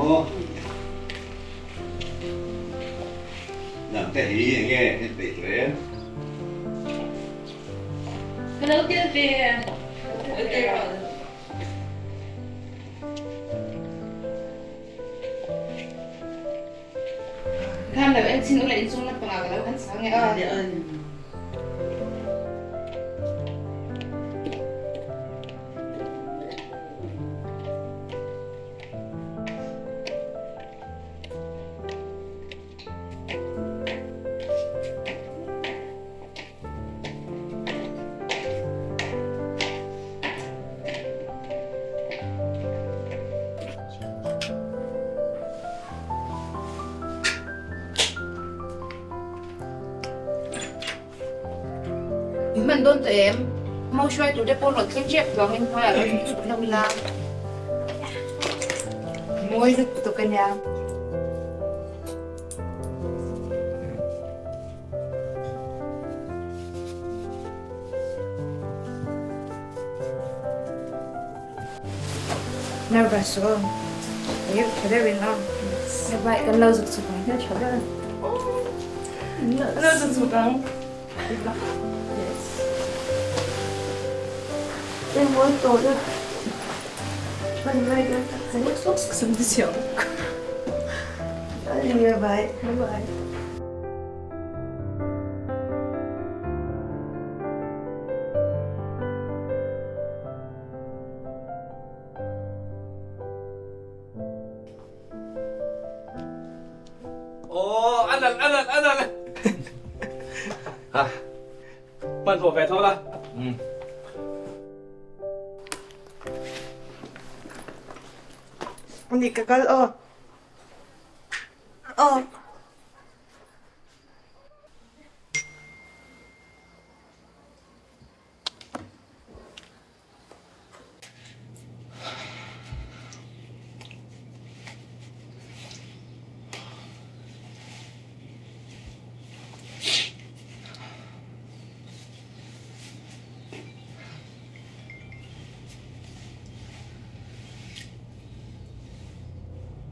maw? Nang te hi eng nge en peih tawh em? Ka lo tel ve tel. Khan lo en chin ula inchung lampangah ka lo han chhang e aw. In hman dawn tawh em? Mo hruai tur te pawh rawn thleng ṭep tawh ang inhnuaiah lo chhuk chhuk hlauh ila. Mawi lutuk a nia. Nervous aw. Ih tha deuhin aw. Bye kan lo zuk chhuk ang. Tha deuh. Kan lo zuk chhuk ang. Yes. Engmawi tawh na. Hman mai dawn tak zet. Bye. Bye. Aw a nalh a nalh a nalh ha hmanhmawh ve tho la. Ni ka kal aw. Aw.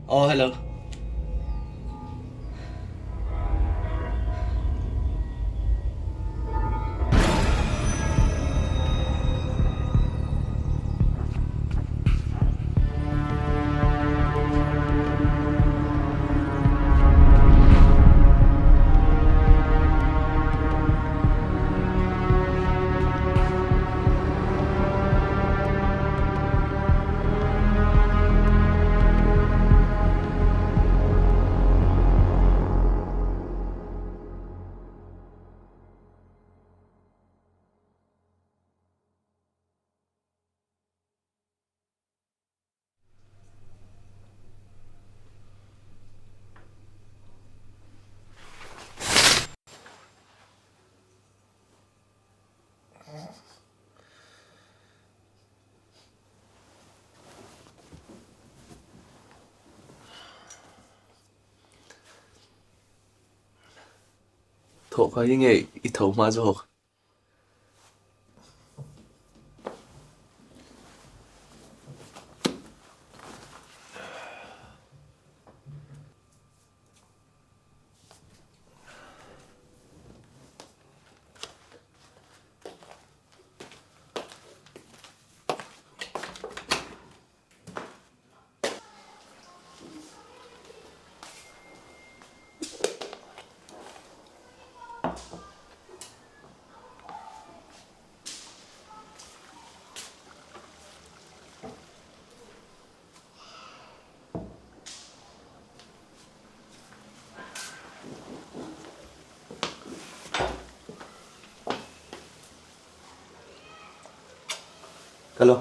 Aw hello. Thawh kha hi nge i tho hma zawk? Hello.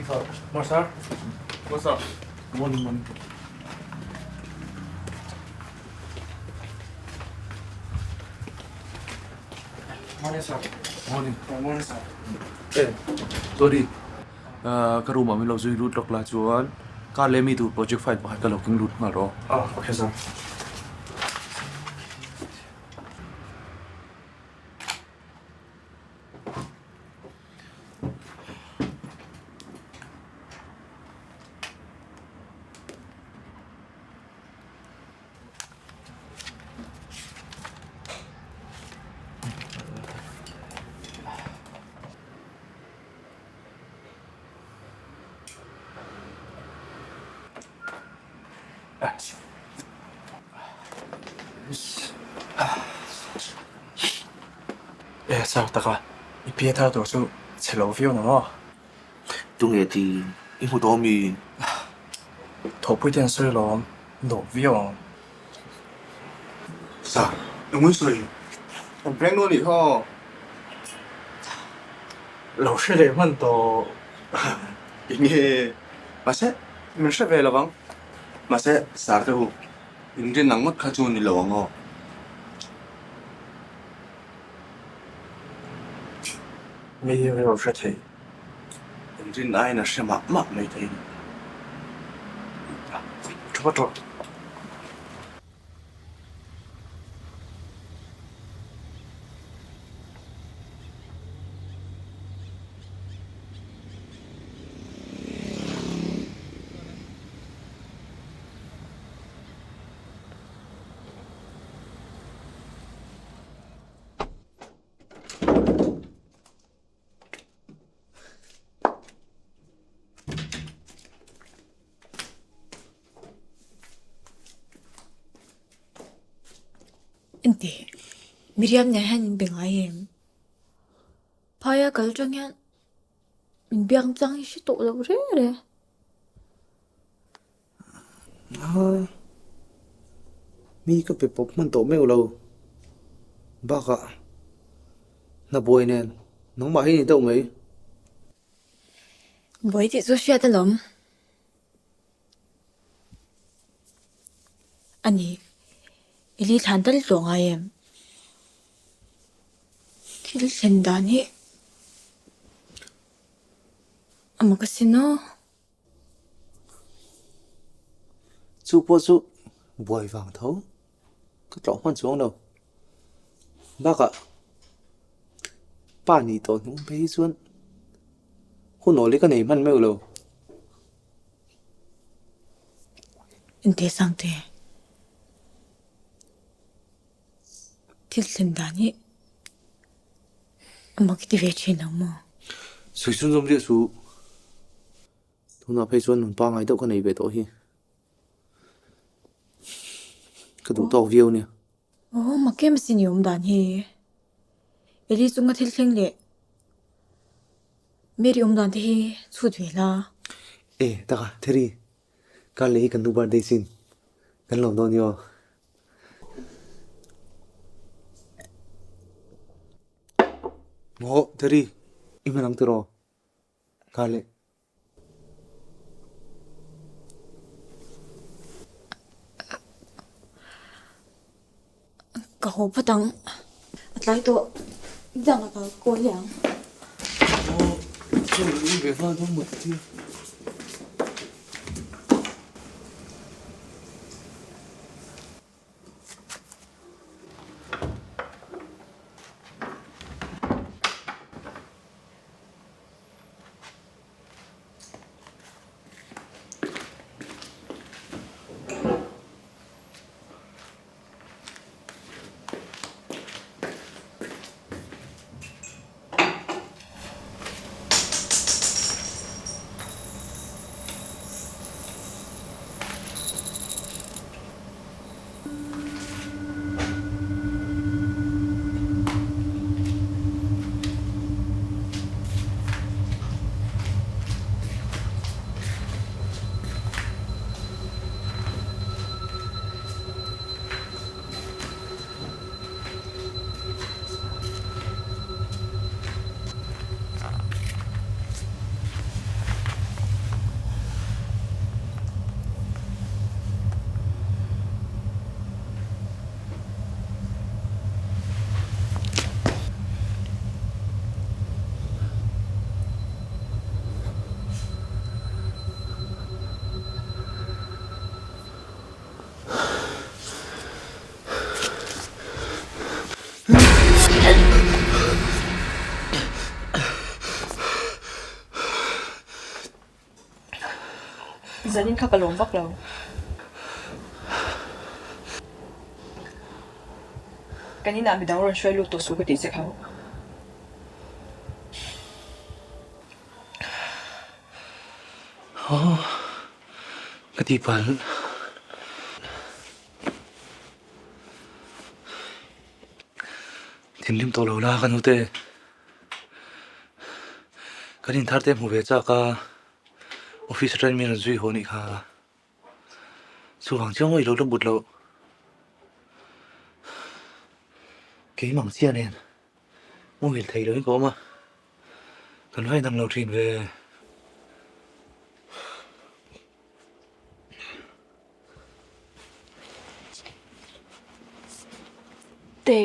Morning sir. Morning sir. Morning sir. Morning morning. Morning sir. Morning. Morning sir. Eh, sorry. Ka room ah min lo zui lut lawk la chuan car leh mi tur project file pakhat ka lo keng lut nghal rawh. Ah, okay sir. E sir taka i pi thar tur chu chhe lo viau na maw? Tunge ti i hmu tawh mi? Thawhpui te an sawi lawm nuam viau ang. Sir, engmawin sawi? Kan prank dawn nih kha. Lo hre leh hman tawh. Enge? Mahse, min hre ve lovang. Mahse, sir te hu, inrin ang ngawt kha chu ni lo ang aw. Mi hi rilru hre thei. Inrin aiin a hre mah mah mai thei. Thu vat rawh. Enti, Miriam nen hian in be ngai em? Phaia kal tang hian min biak chang hi hre tawh lo reng reng. Mi ka pe pawp hman tawh meuh lo. Bakah hna buai nen nangmah hi ni deuh mai. Buai tih chu hriat alawm. A ni, i li thlan tal tawh ngai em? Thil thlen dan hi a mak asin aw. Chu pawh chu buai vang tho ka tlawh hman chuang lo. Bakah pa nih tawh hnung phei hi chuan hun awl hi ka nei hman meuh lo. Engtia Sangte, thil thlen dan hi a mak i ti ve thin lo maw? Sawi chhun zawm riah suh. Tunah phei chuan nun pangngai deuh ka nei ve tawh hi. Ka duh tawk viau nia. Aw, mak em asin i awm dan hi. Eli chunga thil thleng leh Mary awm dan te hi chhut ve la. E, taka, Theri, kar leh hi kan nu birthday sin. Kan lawm dawn nia aw. Maw, Theri, i hman ang tiraw? Kar leh. Ka haw phawt ang. A tlai tawh. Dang a kal kawl leh ang. Aw, chaw ei ve nghal dawn mawt tia. Zanin kha ka lawm vak lo. Kan inah midang rawn hruai lut tawh suh ka tih che kha. Aw, ka tihpalh. Thinrim tawh lo la ka nute. Kan inthar te hmu ve chak a, office atangin min rawn zui haw anih kha. Chuvang chiang awih lo la but loh. Keimah ang chiah nen muhil thei loin ka awm a, kan va inang lo thin ve. Te.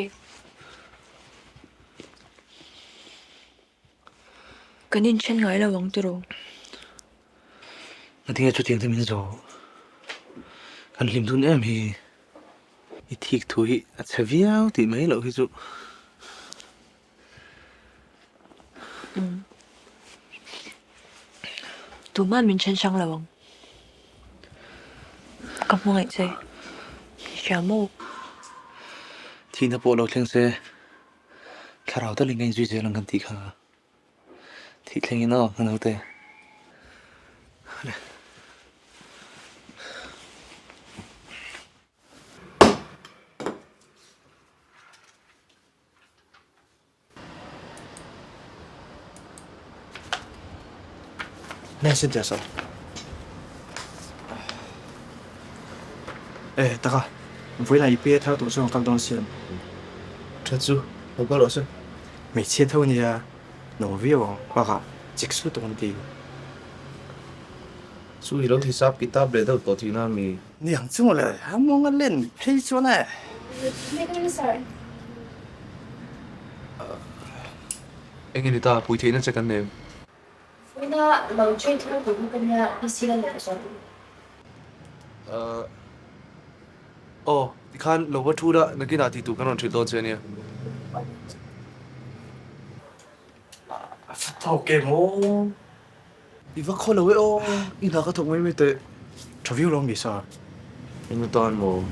Kan inthen ngai lo ang tiraw? Ngatinge chutiang te min zawh? Kan hlim dun em hi. I thik thu hi a chhe viau tih mai loh hi chu. Tuman min then hrang lo ang. Ka hmangaih che. I hria maw? Thihna pawh lo thleng se thlarau talin ka inzui zel ang kan tih kha. Thih thlengin aw ka naute. Nè xin chào sir. Eh, taka, vawiin ah i pe thar tawh chuan kal dawn siam. Tha chu, lo kal rawh se. Hmeichhia tho ania, no viau ang, bakah chik su tawh an ti. Chu i lo hisap kitab leh deuh tawh tihna ami? Niang chu mawle, a mawnga len phei chuan e. Eng nge ni ta, pui theihna che kan nei. Vawiina lo train thar tur kha ka nia, PC la leh zawh. Aw, tikhan lo va thu la, nakinah tih tur kan rawn hrilh dawn che ania. A thawk em aw? I va khaw lo e aw, i hna ka thawk mai mai teh. Tha viau lo mi sa? Eng atan maw?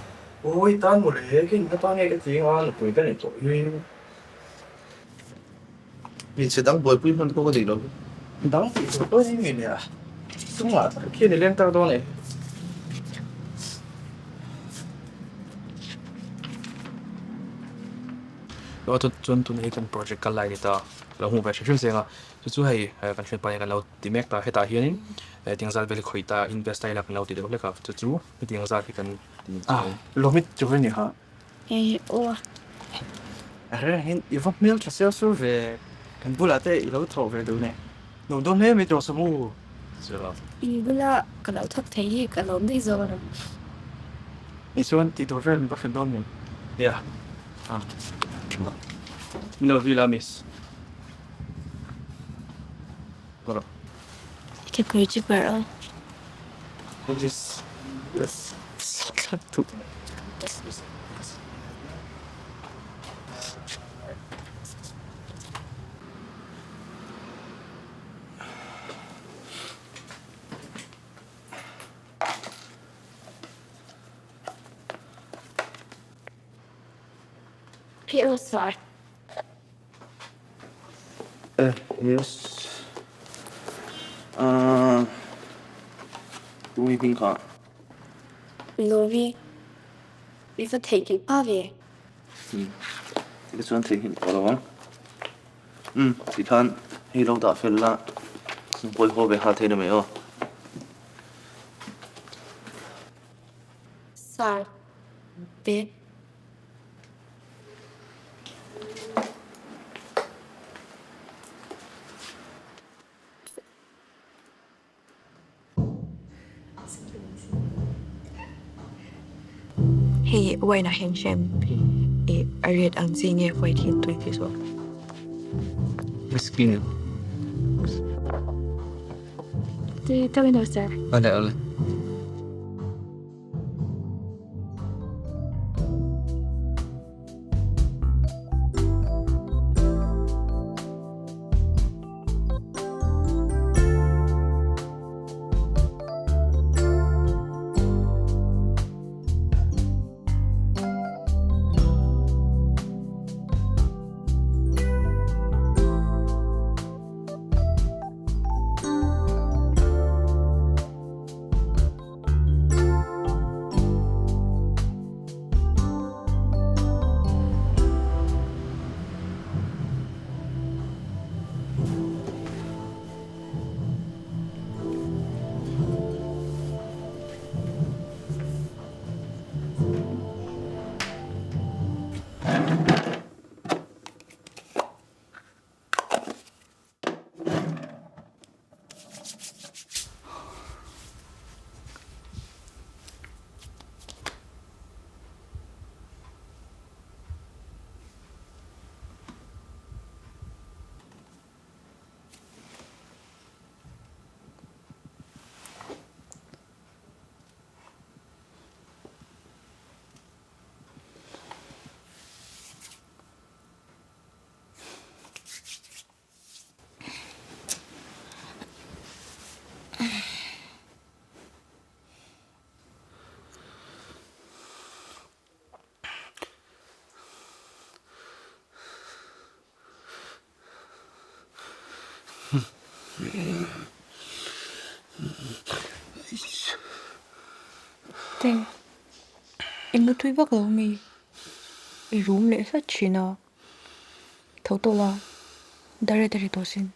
Aw i tan maw le, kei eng atan nge ka ti anga nupui ka nei tawh hi. Hmeichhe dang buaipui hman pawh ka nei lo. Dang tih tur pawh hi mi nia, chungah tak khian i leng tak dawn e. Chuan tuna hi kan project kal lai a ni ta, lo hmuh ve hrim hrim zeng a, chu chu hei kan hriat pahin kan lo ti mek ta, hetah hianin tiang zat vel hi khawih ta invest ta ila kan lo ti deuh hlek a, chu chu hetiang zat hi kan ti Ah, lawmit chu a ni kha. Hei aw. A reng hian i va hmel tha sel sur ve, kan bulah te i lo thawh ve duh ne. Nuam dawn hle mai tawh Samu. I bula ka lo thawk thei hi ka lawm daih zawk a. Tichuan tih tur vel min va hrilh dawn mi? Nia. Ah. Min lo zui la miss. I kekawr chu ber aw. Miss. Peter sir. Eh, yes. Ah, tui hming kha. Lovi, i va theihnghilh hma ve. Ti chuan theihnghilh tawh lo ang. Umm, tikhan hei lo dah fel la, pawih haw ve nghal thei na mai aw. Sir, be. Hei wine ah hian hrem i a red ang chi nge white hi tui tih zawk. Whiskey. Tui tawk in aw sir. Awle awle. Te, i mutui vak lo mi? I rum leh hlat thin a, tho tawh la, dare dare tawh sin.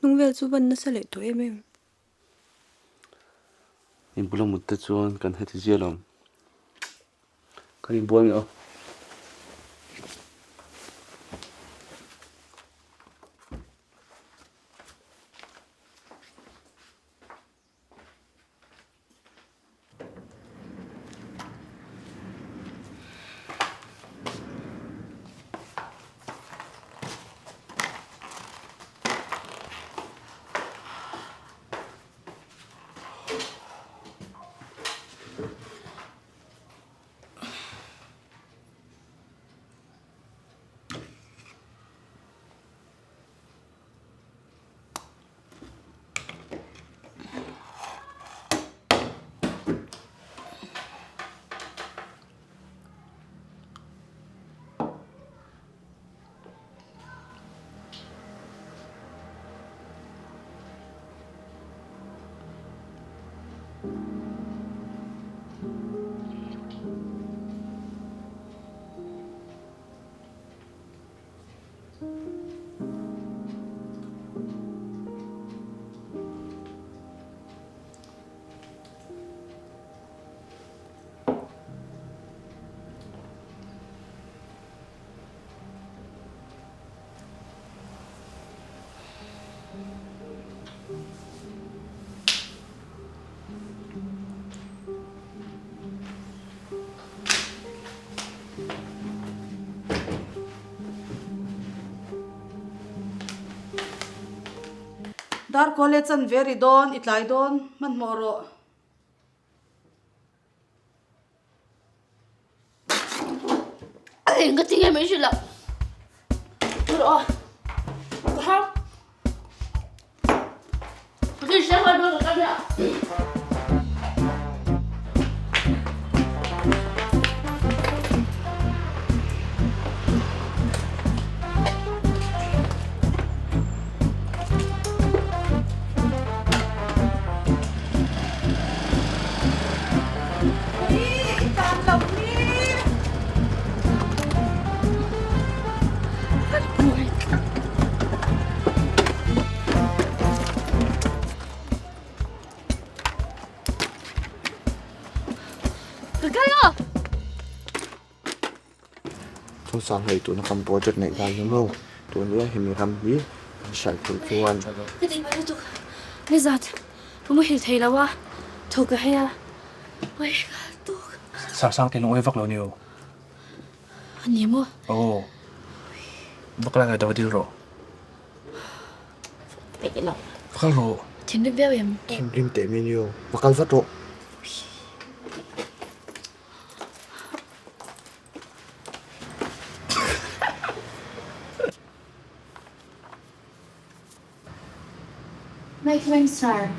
Hnung vel chu van nasa leh tawh em em. Inbula mut te chuan kan heti zial ang. Kan inbual nge aw. Dar kawl e chan ve ri dawn, i tlai dawn, hmanhmawh rawh. Ka ti nge mai hrilh a. Rawh a. Ka har. Ka ti hre mai dawn ka nia. Ka kal a! Chungchang hei tuna kan project neih dan hi maw tun hian hemi ram hi kan hriat theih chuan. Ka tih palh lutuk nizat ka muhil thei lo a tho ka hei a oi ka tuk. Sang sang te lung awi vak lo ni o. A ni maw? Aw vak lai ngai dava dil rawh. Peih lo. Va kal rawh. Thinrim viau em? Thinrim teh mai ni o. Va kal vat rawh. Mike Wensar.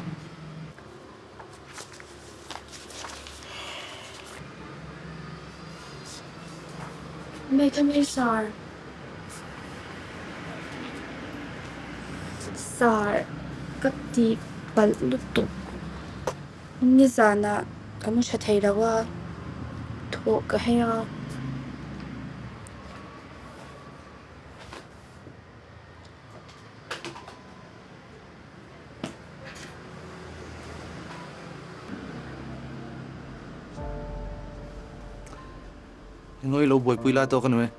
Mike Wensar. Sar ka tih palh lutuk. Nizanah ka mu tha thei lo a, thawh ka hei a. Engawih lo buaipui la tawk a ni mai.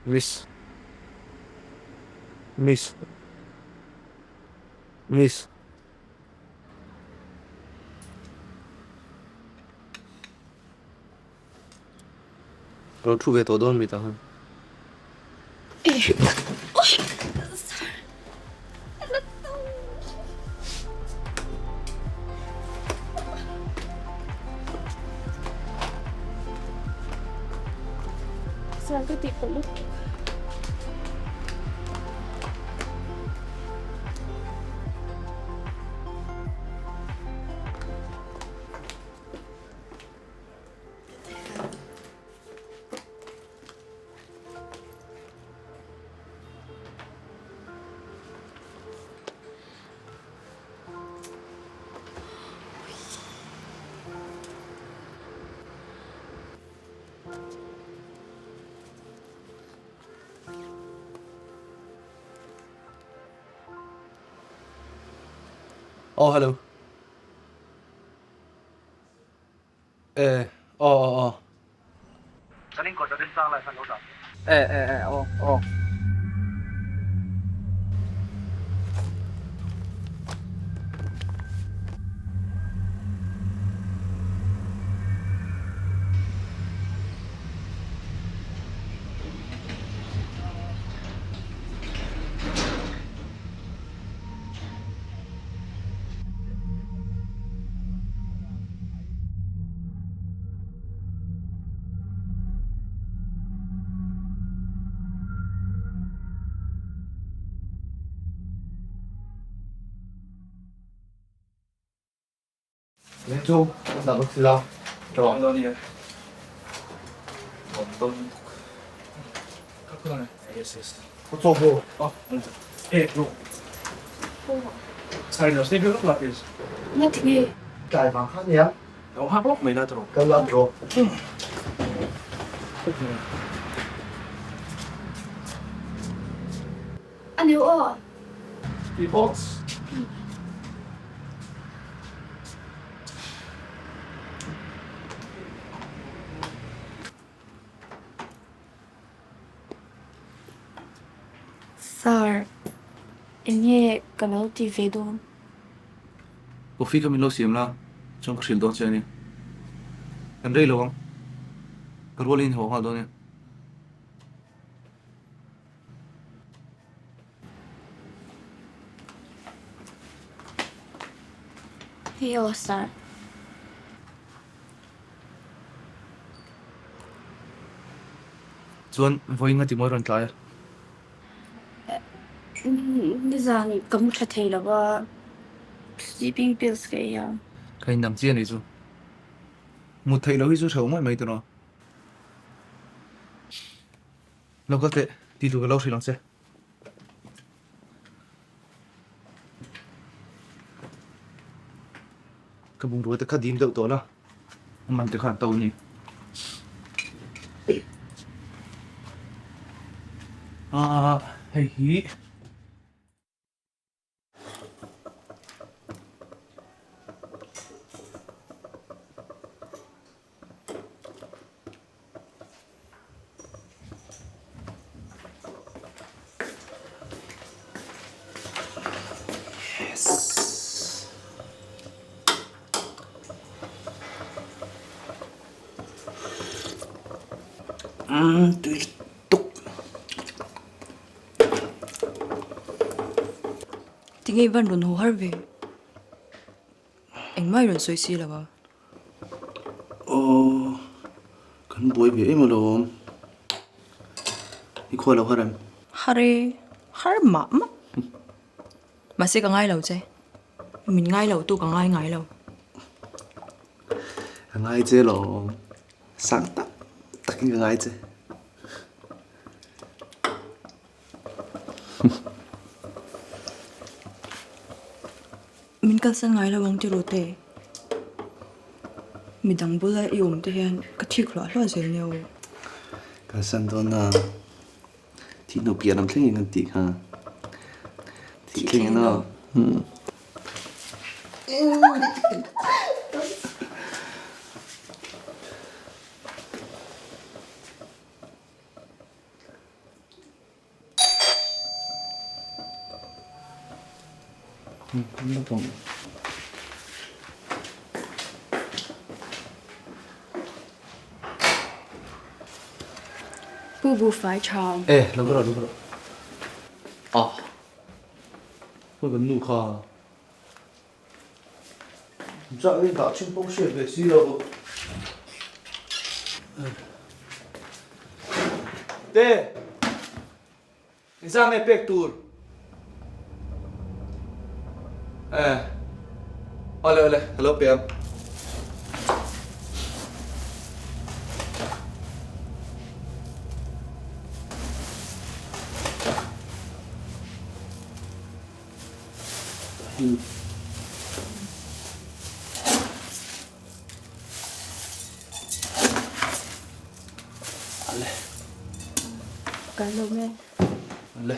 Miss. Miss. Miss. Lo thu ve tawh dawn mi tah. Sir ka tih palh lutuk. Oh hello. Eh aw aw aw. Kan inkawt a remchang lai khan lo dah. Eh eh eh aw aw. Chu kan dah bawk sila tawh. Yes yes. Ka chaw bawk. Oh, eh bro. Sorry no, stay here lah please. Nga tinge. Tlai vang kha nia. Lo hak lawk mai la tawh. Kal la bro. A neu aw. Beatbox. Sir, eng nge ka lo ti ve dawn? Coffee kha min lo siam la, chuan ka hrilh dawn che a ni. Kan rei lo ang, ka rualin haw nghal dawn e. Hei aw sir. Chuan vawiin nga timawi rawn tlai a. Nizan ka mu tha thei lo a, sleeping pills ka ei a. Ka indang chiah anih chu. Mut theih loh hi chu hreuh ngawih mai tawh. Lo kal teh, ti tur ka lo hrilh ang che. Ka bungrua te kha dim deuh tawh la, a man te kha an to a ni. Aaa hei hi. Yes. Umm tui tuk. Tinge i van rawn haw har ve? Engmah i rawn sawi si lo a. Aw, kan buai ve em alawm. I khaw lo har em? Har e, har mah mah. Mahse ka ngai lo che. Min ngai lo tu ka ngai ngai lo. Ka ngai che alawm. Sang tak takin ka ngai che. Min kalsan ngai lo ang tiraw te. Midang bula i awm te hian ka thik hluah hluah zel nia aw. Kalsan dawn a, thih hnu piah lam thleng in kan tih kha. Thih thleng in aw. Pu buhfai tha. E, lo rawh, lo rawh. Ah, khawi kan nu kha. Chah in dah chin pawh hriat ve si lo. Te, engzah nge pek tur? E, awle awle, ka lo pe ang. Kan lo nge. Ale.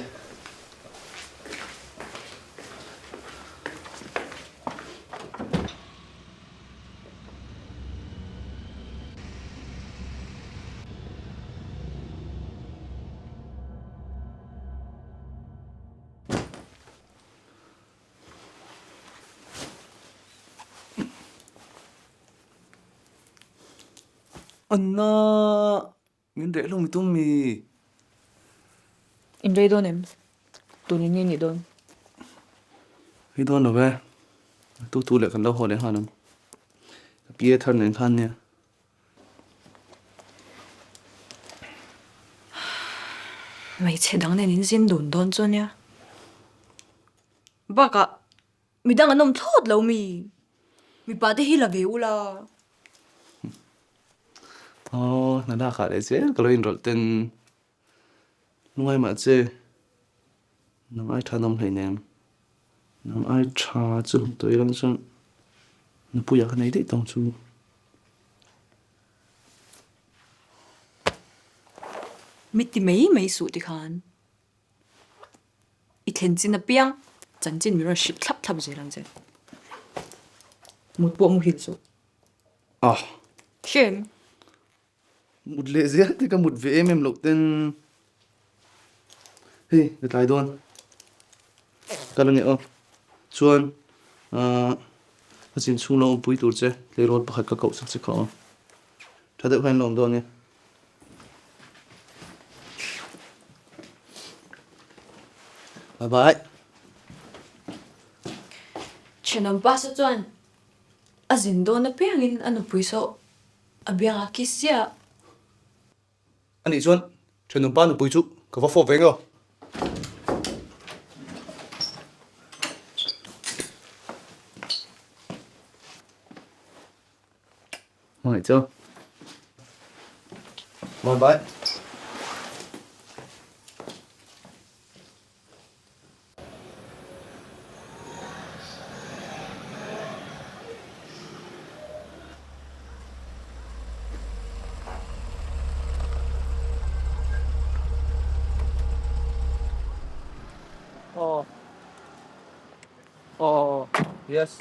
Anna, min reh hlawm i tum mi? In rei dawn em? Tun in nge nih dawn? Rei dawn lo e. Tu tu leh kan lo haw leh nghal ang. Ka pi e thar nen khan nia. Hmeichhe dang nen in zin dun dawn chu ania. Bakah midang an awm thlawt lo mi. Mipa te hi la ve ula. Aw, hna lakah leh zel ka lo inrawlh ten. Lungai mah che, nang ai tha nawm hleinem. Nang ai tha chu tawih lang chuan nupuia ka nei daih tawng chu. Mi ti mai mai suh tikhan i thlen chin apiang chanchin mi rawn hrilh thlap thlap zel ang che. Mut pawh muhil suh. Ah. Hrem. Mut leh zel te ka mut ve em em loh ten hei ka tlai dawn ka la nge aw chuan ahh ka chin chhung lo awmpui tur che tleirawl pakhat ka koh sak che kha aw tha deuh hian la awm dawn nia. Bye bye. Thenawm pa saw chuan a zin dawn apiangin a nupui saw A biangah kiss ziah. Anih chuan thenawmpa nupui chu ka va fawp ve nge aw. Hmangaih chu. Bye bye. Aw aw yes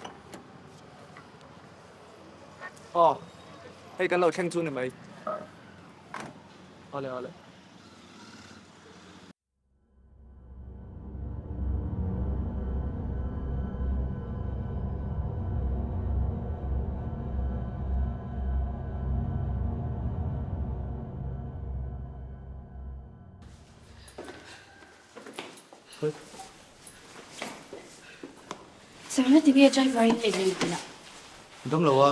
aw hei kan lo thleng chu ni mai awle awle. Sir, tinge driver in ei lei tih a? Dam lo a,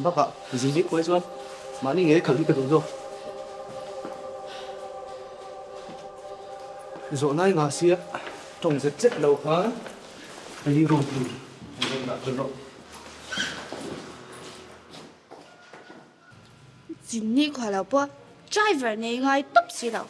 bakah zing bik pawh hi chuan mahni ngei khalh hi ka duh zawk. Zawhna i ngah sia tawng zet zet lo khan hei room tur an rawn dah tel rawh. Chinni khua lo pawh driver nei ngai tawp si lo.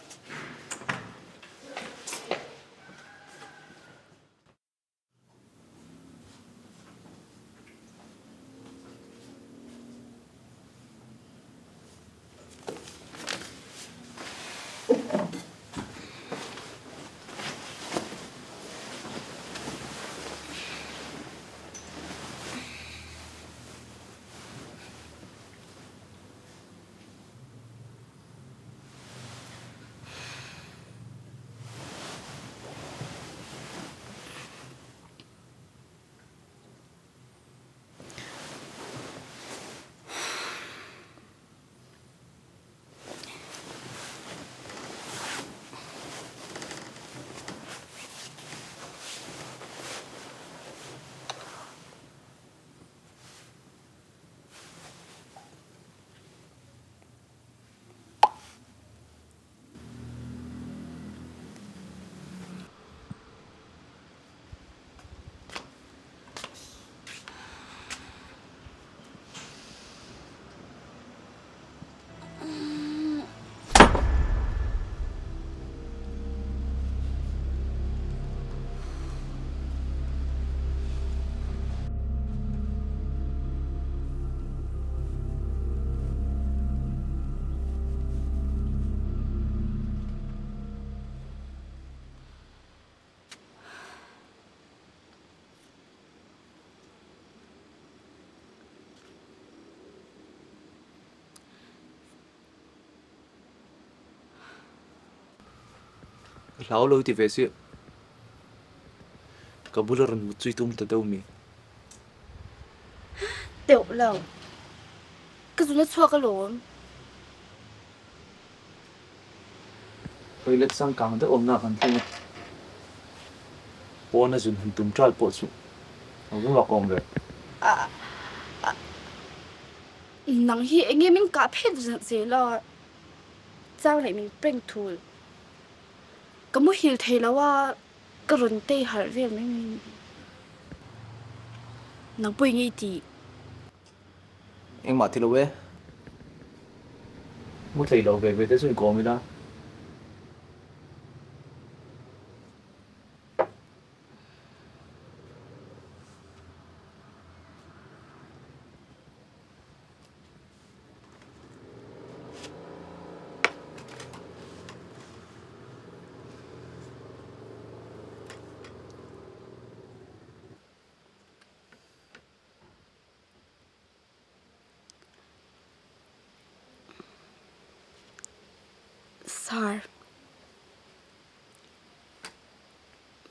Ka hlau lo ti ve si. Ka bula rawn mut chu i tum ta deuh mi? Deuh lo. Ka zun a chhuak alawm. Toilet changkang deuh awmna kan thleng a, pawna zun han tum ṭal pawh chu a va mak awm ve. Nang hi eng nge min kah phet zel a, chang leh min prank thul. Ka muhil thei lo a, ka rawn tei harh vel mai mai. Nang pawh eng nge i tih? Engmah ti lo e. Mu thei lo ve ve te chu inkawm ila. Sir,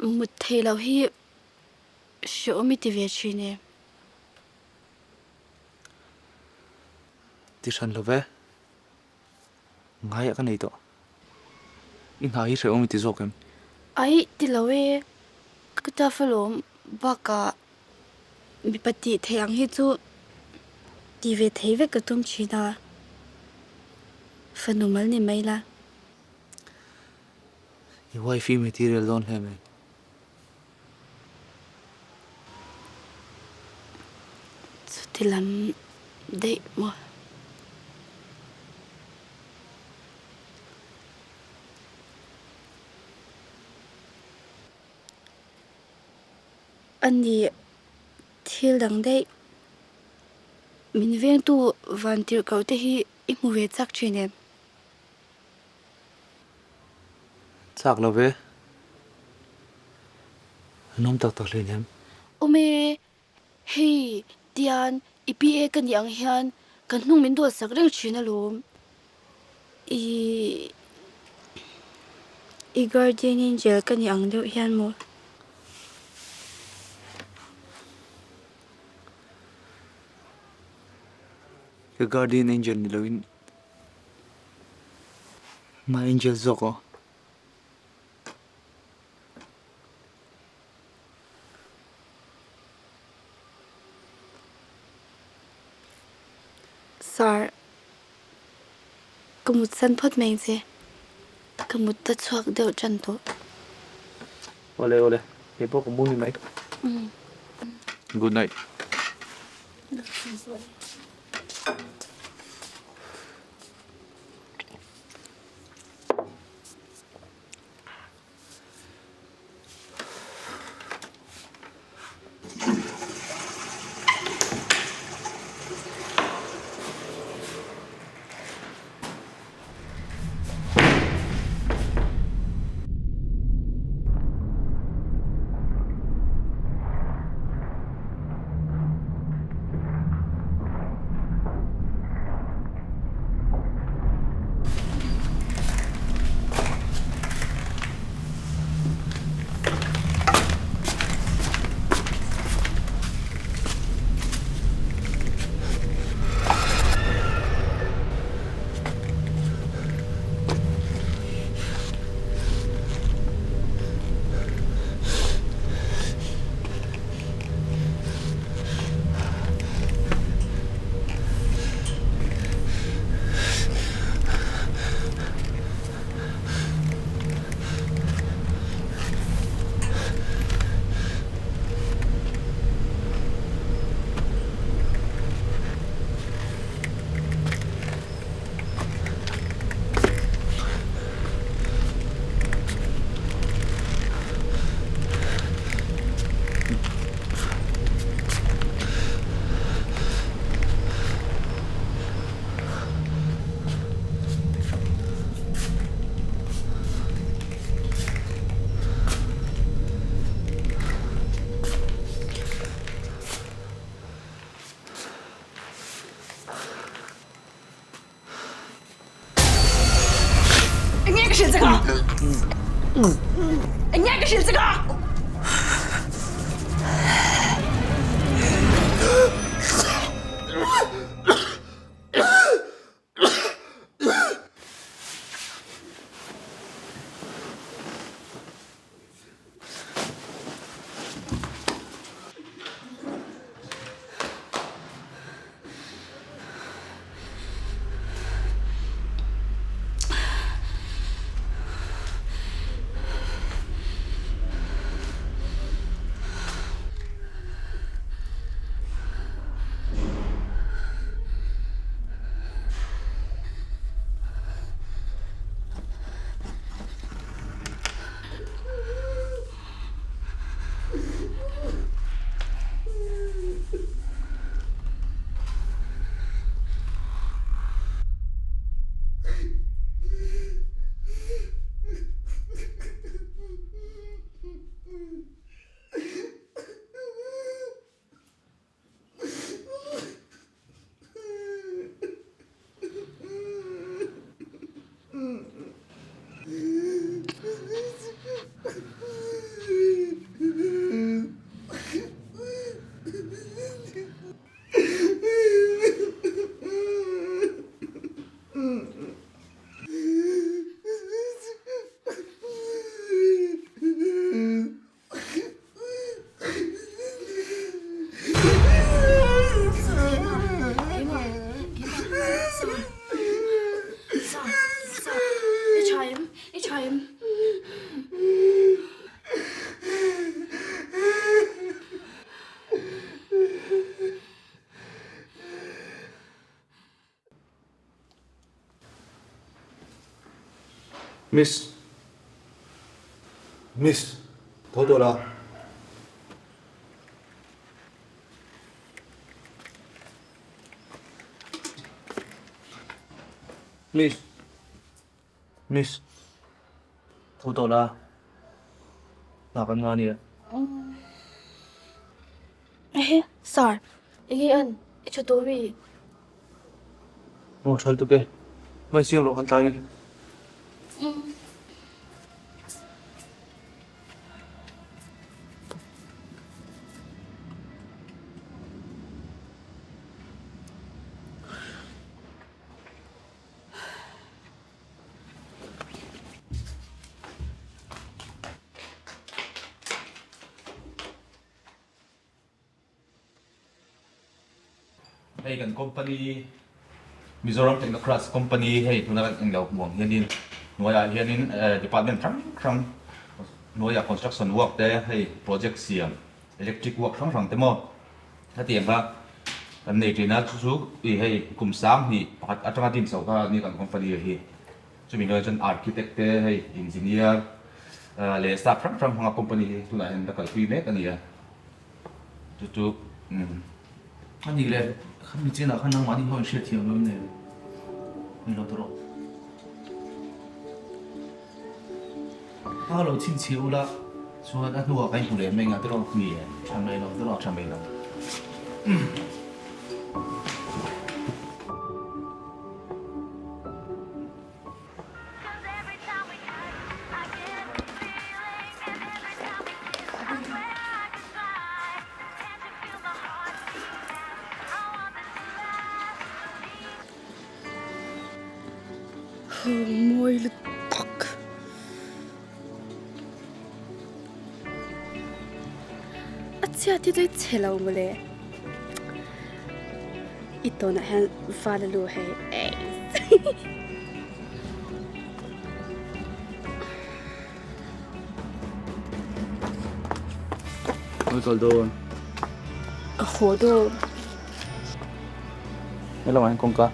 mut theih loh hi hrehawm i ti ve thin e. Ti hran lo ve. Ngaiah ka nei tawh. I hna hi hrehawm i ti zawk em? Aih, ti lo e. Ka tough alawm bakah mipa tih theih ang hi chu ti ve thei vek ka tum thin a, fanu mal ni mai la. I wife i material dawn hle mai. Chuti lam daih maw? A ni, thil dang daih. Min vengtu vantirhkoh te hi i hmu ve chak thin em? Chak lo ve. An awm tak tak hleinem. Awm e, hei tian i PA ka nih ang hian kan hnung min duatsak reng thin alawm. I i guardian angel ka nih ang deuh hian maw? Ka guardian angel ni loin My angel zawk aw. Sir, ka mut san phawt mai che. Ka mut ta chhuak deuh tan tawh. Awle awle, kei pawh ka mu ni mai. Good night. Eng nge ka hrilh che ka? Miss. Miss. Tho tawh la. Miss. Miss. Tho tawh la. Hna kan nga ania. Ehe, sir. Enge an? I tha tawh mi? Aw tha lutuk e. Hmai siam rawh kan tlai nge. Hei kan company Mizoram Technocrats company hei tuna kan englo hmu ang hianin hnuaiah hianin department hrang hrang hnuaiah construction work te hei project siam electric work hrang hrang te maw hetiang kha kan nei thin a chu chu ih hei kum sang hnih pakhat atanga din chho kha ani kan company hi chumi hnuaiah chuan architect te hei engineer leh staff hrang hrang hmanga company hi tunah hian la kalpui mek a ni a. Chu chu umm. A nih leh kha mi chinah khan nangmahni ho in hriat thiam lo em ni lo tawh rawh. A lo chhinchhiah ula chuan a hnuah ka inhmu leh mai ngah tawh rawh. Ni e. Tha mai lo tawh rawh. Tha mai lo. Mawi lutuk. A chhiat hi chu i chhe lo mawle. I tawnah hian val a lu hei. Ka kal dawn. Ka haw dawn. Hello, ang kawngka.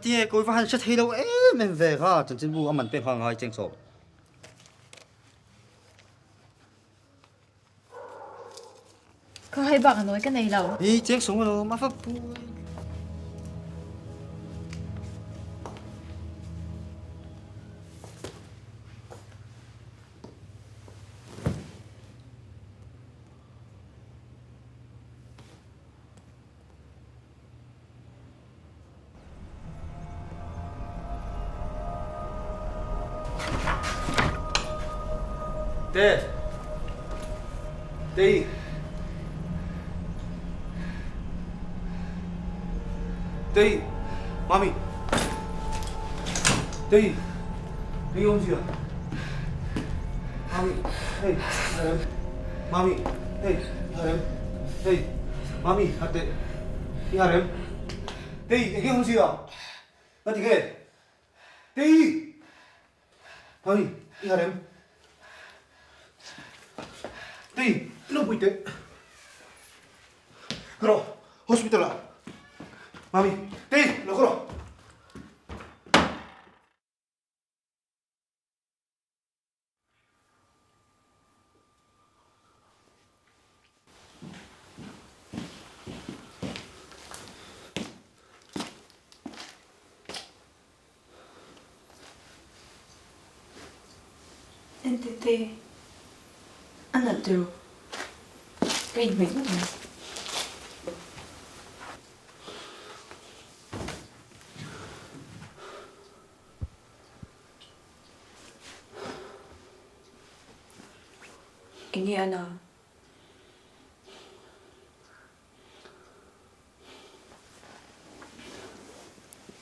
Ngatinge kawi va han hre thei lo em em ve kha chanchinbu a man pek kha ngai cheng chawp. Ka hai bak a nawi ka nei lo. Hi cheng sawm alawm a va pui. Te. Tei. Tei. Mami. Tei. Hei awmzia. Mami. Hei. Mami. Hei. Hei. Mami. Hate. I har em? Tei, eng nge awmzia? Ka ti nge? Tei! Mami, i har em? Tei, i lo pui teh. Ka rawh, hospital ah. Mami, Tei, lo ka rawh. Entete, a nalh tiraw? Ka inhmeh ngawt mai. Enge a na?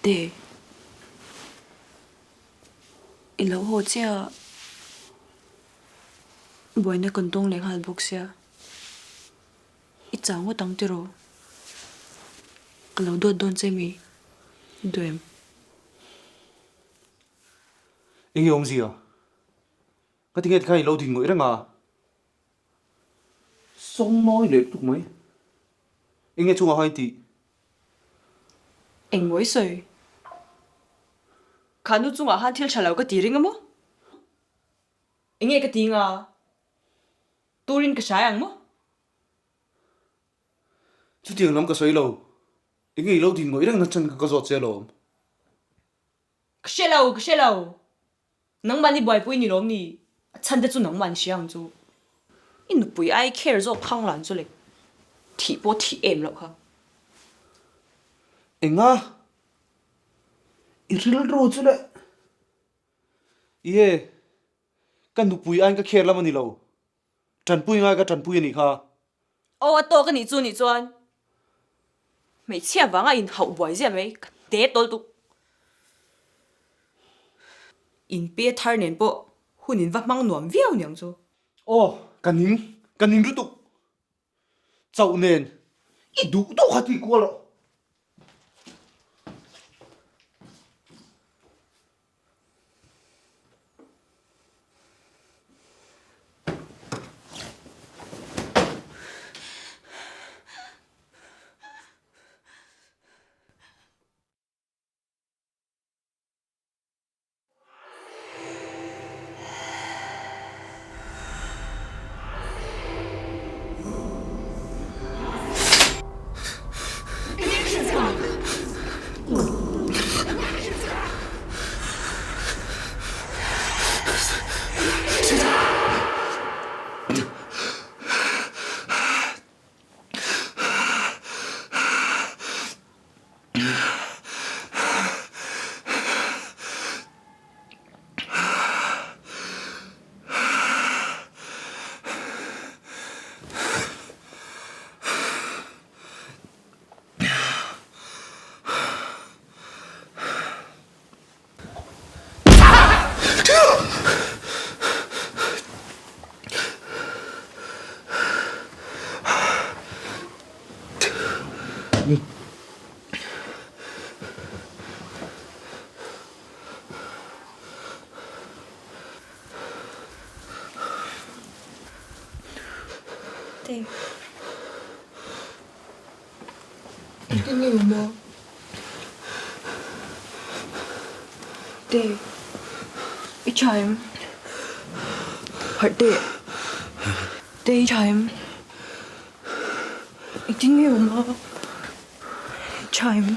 Te, i lo haw chiah a, buaina kan tawng leh nghal bawk sia, i chau ngawt ang tiraw? Ka lo duat dawn che mi, duem. Enge awmzia? Ka ti nge tikhan i lo din ngawih reng a? Sawng nawi leh tuk mai. Enge chungah khan i tih? Eng mawi sawi? Kha nu chungah khan thil tha lo ka ti ring a maw? Enge ka ti nga? Turin ka hrai ang maw? Chutiang lam ka sawi lo. Enge i lo din ngawih reng na chan kha ka zawt che alawm. Ka hre lo, ka hre lo. Nangmahni buaipui ni lawm ni? A chhan te chu nangmah ni hria ang chu. I nupui ai care zawk khang lan chu le. Thih pawh thih em loh kha. Enga? I rilru chu le. Ie, ka nupui aiin ka care lam a ni lo. Tanpui ngai ka tanpui a nih kha. Aw a tawk a nih chu nih chuan hmeichhia vanga inhauh buai ziah mai ka te tawl tuk. Inpe thar nen pawh hun in va hmang nuam viau niang chu. Aw ka ning, ka ning lutuk. Chauh nen i duh duh kha ti kual rawh. Te, i tha em? Harh teh. Te, i tha em? Engtin nge awm a? I tha em?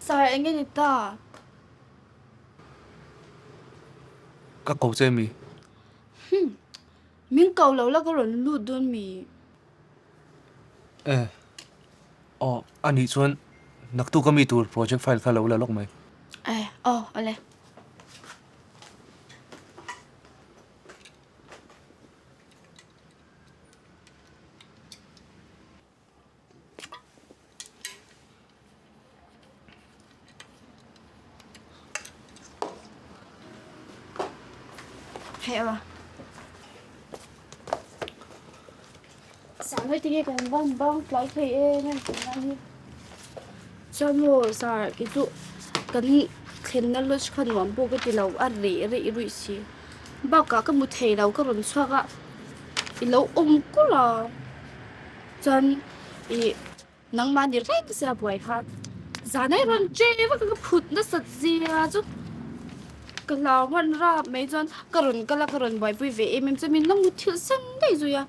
Sir, eng nge ni ta? Ka ko che mi. Hmm, min ko lo la ka rawn lut dawn mi? E, aw, a nih chuan naktuk a mi tur project file kha lo la lawk mai. E, aw, awle. Hei aw. Sir hei tinge kan van bang tlai thei em em tunlai hi. Chuan maw sir kei chu kan thlenna lodge kha nuam pawh ka ti lo a reh reh ruih si. Bakah ka hmu thei lo ka rawn chhuak a i lo awm kulh a chuan ih nangmah ni reng sia buai kha zan ai rawn che vak a ka phut nasat zia chu ka hlau hman rap mai chuan ka rawn kal a ka rawn buaipui ve em em chuan min lo muthilh san daih zui a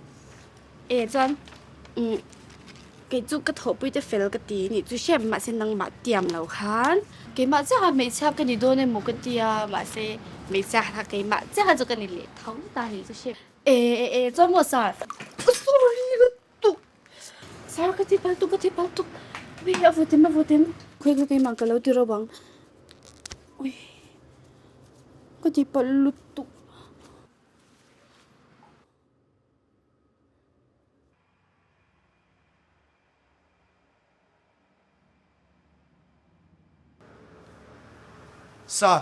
eh chuan umm kei chu ka thawhpui te fel ka ti nih chu hriat mahse nangmah tiam lo khan keimah chiah a hmeichhia ka ni dawn emaw ka tia mahse hmeichhia kha keimah chiah chu ka ni leh tho ta nih chu hriat eh eh eh chuan maw sir sorry ka tuk sir ka ti palh tuk ka ti palh tuk ui a vawt em a vawt em khawi khawi keimah ka lo ti ro ang ui ka ti palh lutuk. Sa.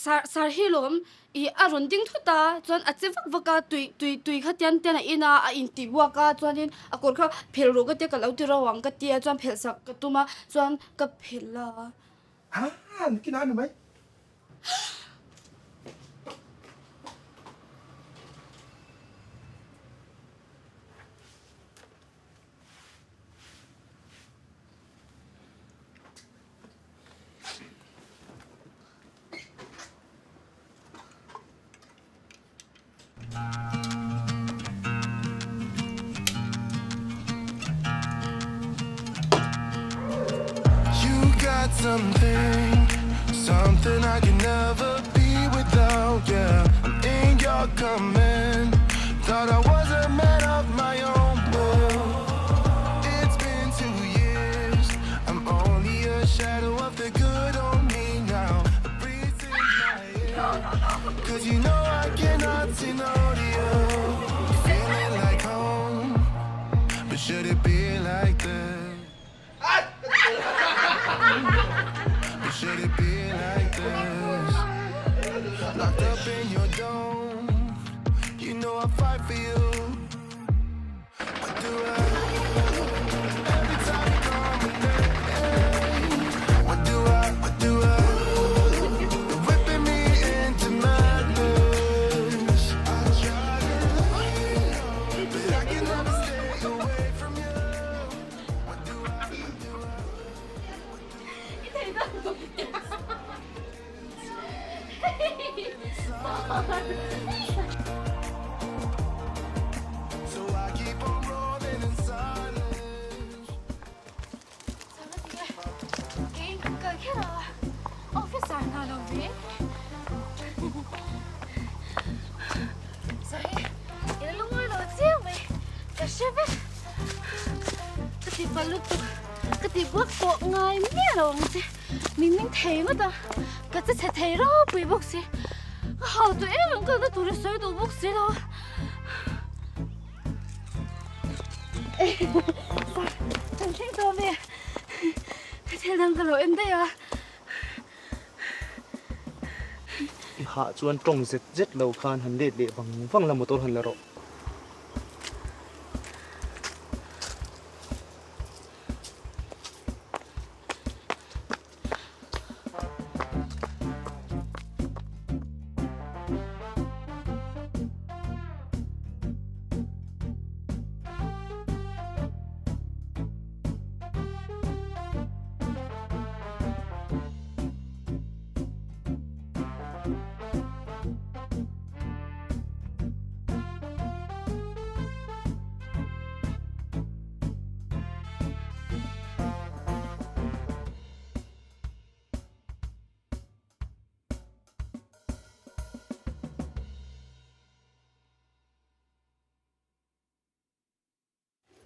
Sar sar hi lawm i a rawn ding thut a chuan a che vak vak a tui tui tui kha tian tian a in a a inti buak a chuanin a kawr kha phelh rawh ka tia ka lo ti ro ang ka tia chuan phelh sak ka tum a chuan ka phelh a. Ha nikin a ni mai. You got something, something I can never be without, yeah I'm in your command Thought I was a man of my own will It's been two years I'm only a shadow of the good old me now A breeze in my ear Cause you know I cannot say no to you Feeling like home But should it be like this? But should it be like this? Locked up in your dome You know I fight for you What do I Every time you call my name What do I, what do I You're whipping me into madness I try to lay low But I can never stay away from you What do I, what do I So I keep on rolling in silence Officer hna lo ve. Sorry, i la lungawi lo chiang mai. Ka hre vek. Ka ti pal lutuk. Ka ti buak pawh ngai miah lo ang che. Min ning thei ngawt a. Ka che chhe thei ropui bawk si. Ka hau tawh em em kalna tur i sawi duh bawk si lo. Sir, kan thleng tawh ami? Thil dang ka lo en daih a. I hah chuan tawng zet zet lo khan han let leh vang vang la motor han la rawh.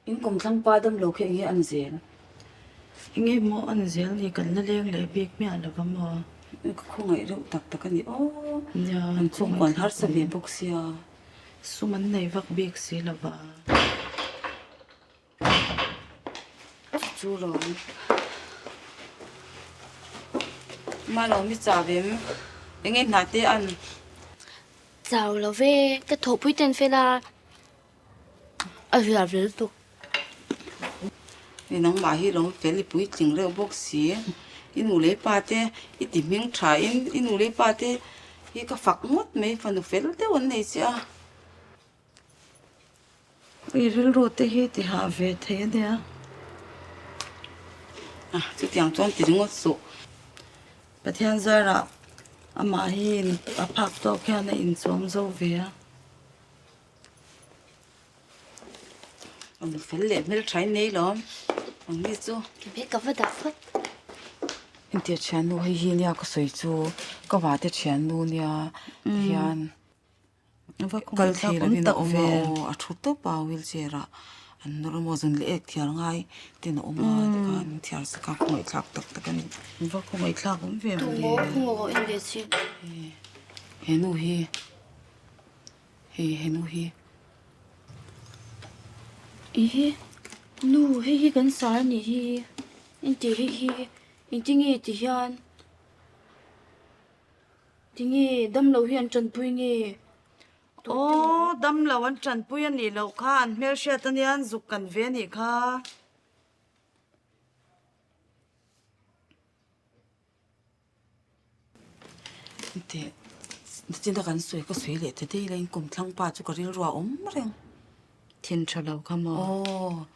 In kawmthlang pa dam lo khi enge an zel? Enge maw an zel ni kan la leng leh bik miah lo va maw? Ka khawngaih reuh tak tak a ni aw. An chhungkuan harsa ve bawk sia. Sum an nei vak bik si lo va. Chu lo. Ma lo mi cha vem. Enge hna te an. Chau lo ve, ka thawhpui ten fel a, a riah ve lutuk. Ni nangmah hi lo fel i puitling reuh bawk si. I nu leh pa te i ti hming tha in i nu leh pa te hi ka fak ngawt mai fanu fel deuh an nei che a. I rilru te hi ti hah ve thei a nia. A, chutiang chuan ti ringawt suh. Pathian zarah amah hi a phak tawk hian a inchawm zo ve a. A nu fel leh hmeltha in nei lawm ang ni chu. Ke ka va dah phawt. Entir thiannu hei hi nia ka sawi chu ka vate thiannu nia hian. Kal thei lovin a awm a aw a thu tawp a wheelchair ah an nawr a maw zun leh ek thiar ngai ten a awm a tikhan an thiar sak a khawngaihthlak tak tak a ni. Va khawngaihthlak awm ve mawle. He nu hi hei he nu hi. Ihi nu hei hi kan sar a nih hi engti hei hi engtinge ti hian. Tinge damlo hi an tanpui nge? Aw, damlo an tanpui a nih loh kha, an hmelhriat a nia, an zuk kan ve a nih kha. Teh, nichin a kan sawi ka sawi leh ta daih la, in kawmthlang pa chu ka rilru a awm reng. Thin tha lo kha maw? Aw.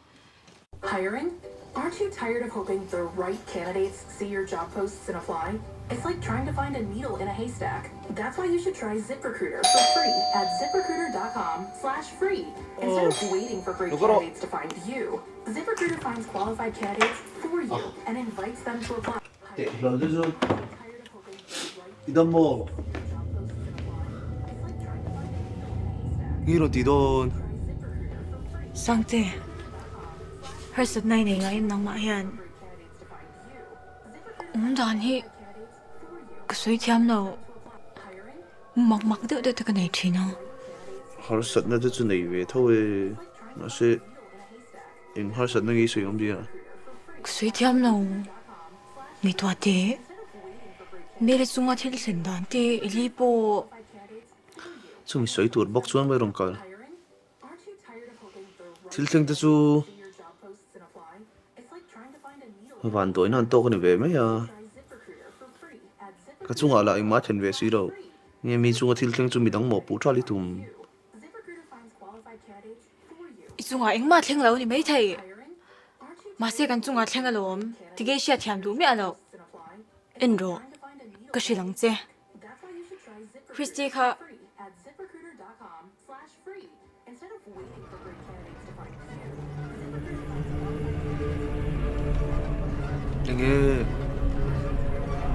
Hiring? Aren't you tired of hoping the right candidates see your job posts and apply? It's like trying to find a needle in a haystack. That's why you should try ZipRecruiter for free at ziprecruiter.com slash free. Instead of waiting for great candidates to find you, ZipRecruiter finds qualified candidates for you and invites them to apply. Teh hlawlh te chu i dam maw? Nge rawn ti dawn? Sangte, harsatna i nei ngai em nangmah hian? Awm dan hi ka sawi thiam lo, mak mak deuh deuh te ka nei thin a. Harsatna te chu nei ve tho e, mahse Eng harsatna nge i sawi awm tia? Ka sawi thiam lo. Ngaihtuah teh. Mary chunga thil thlen dan te Eli pawh. Chumi sawi tur bawk chuan vai rawn kal. Thil thleng te chu van dawina an tawk a ni ve mai a. Ka chungah lah engmah a thlen ve si lo. Nge mi chunga thil thleng chu midang mawhpuh ṭal i tum. I chungah engmah thleng lo ni maithei. Mahse kan chungah thleng alawm, tige hriat thiam duh miah loh. En rawh, ka hrilh ang che. Christy kha. Enge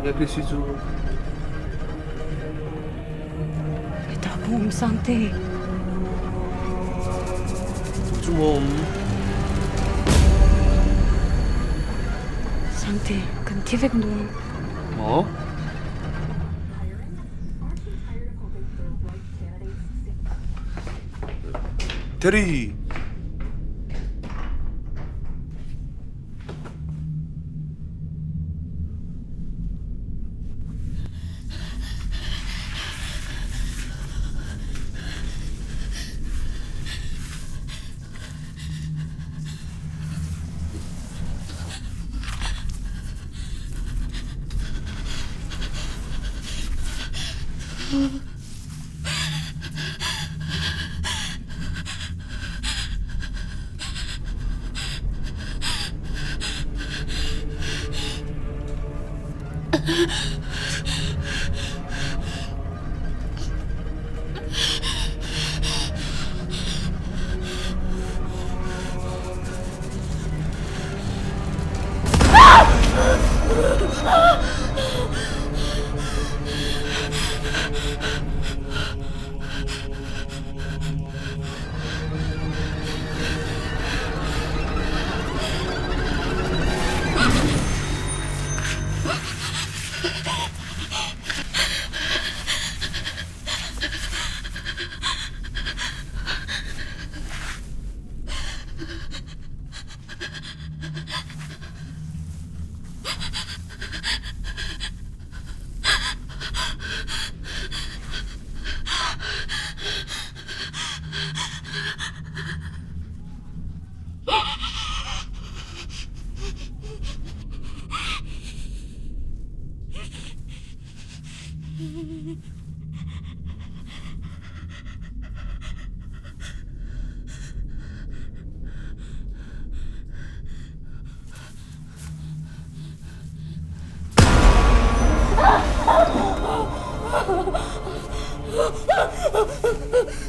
nge Christy chu? Hetah pawh awm sang te. Chu chu maw awm? Sangte, kan thi vek dawn. Maw? Terry!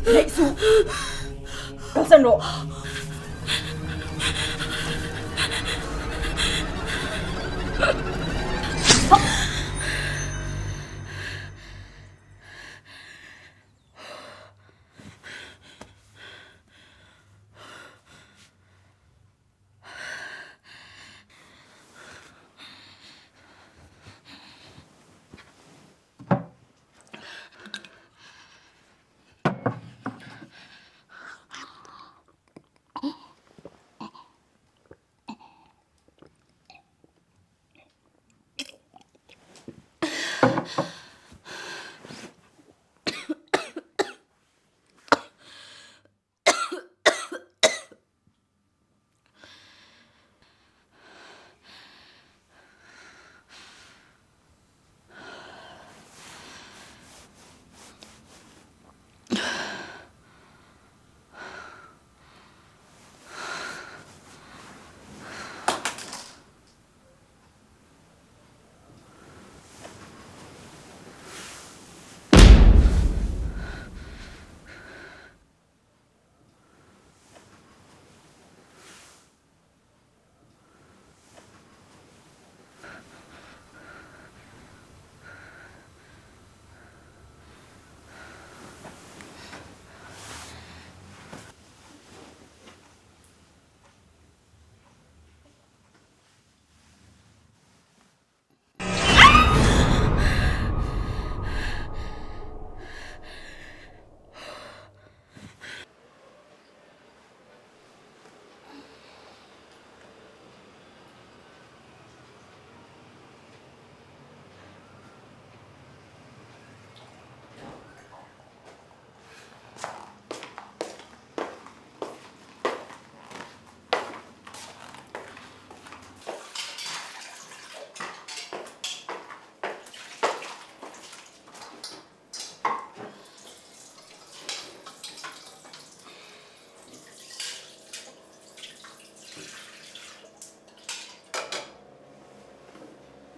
Neih suh! Kalsan rawh!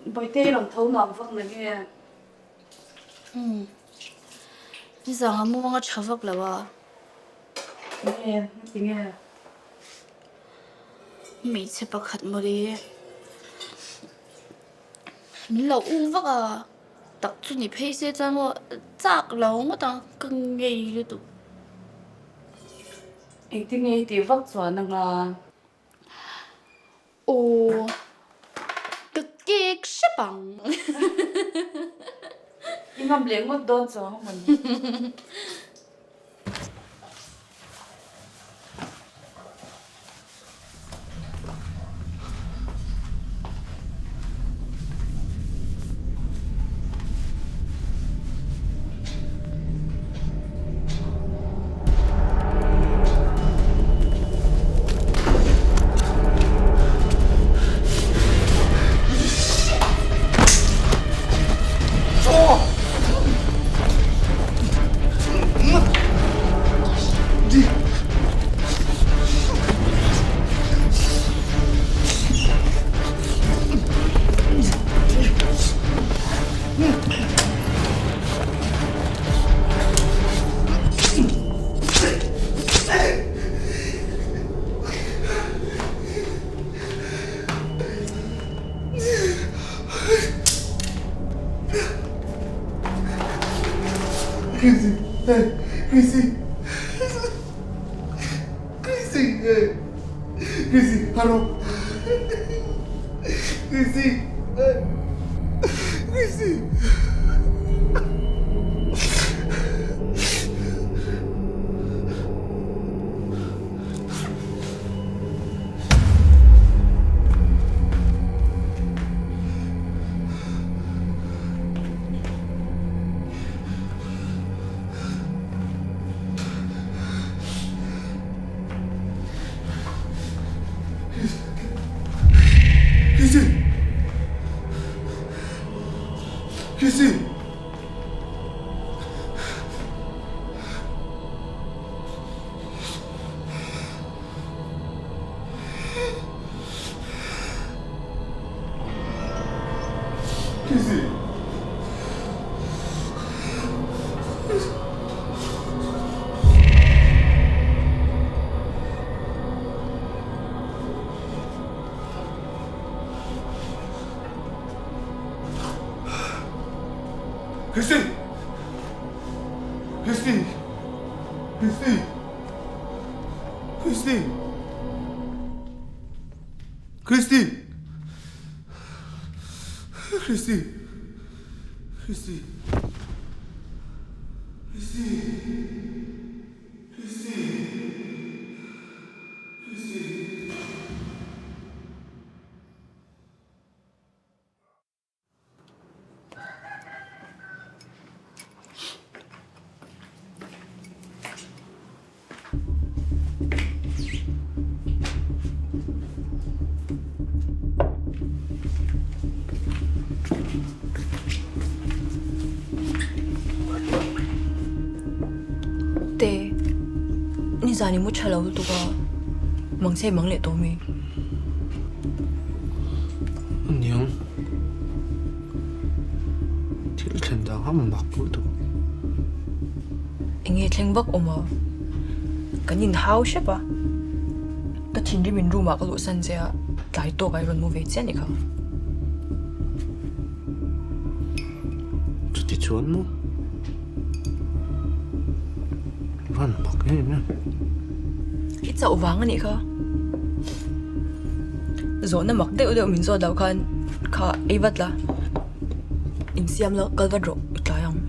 Bawihte i rawn tho nuam vak na nge? Umm. Nizang a muang a tha vak lo a. Nge, tinge? Hmeichhe pakhat mawle. Min lo um vak a, tak chu ni phei se chuan maw chak lo ngawt ang ka ngei lutuk. Engtin nge i tih vak chuan anga? Aw, ka kek hrep ang. I ngam leh ngawt dawn chuang a mawni. Chrissy hey Chrissy Chrissy hey Chrissy hello Chrissy hey Chrissy Chrissy Chrissy Chrissy Chrissy Chrissy Chrissy Christy Christy Christy Christy Christy Christy Christy Te, nizan i mu tha lo lutuk a, mang che mang leh tawh mi. Aniang, thil thlen dang a mak lutuk. Enge thleng vak awm a, kan inhau hrep a, ka thinrim in room ah ka luhsan che a, tlai tawk ah i rawn mu ve chiah a nih kha. Chuti chuan maw? Van mak em em. I chauh vang a nih kha. Zawhna mak deuh deuh min zawt loh khan kha ei vat la. Insiam la kal vat rawh i tlai ang.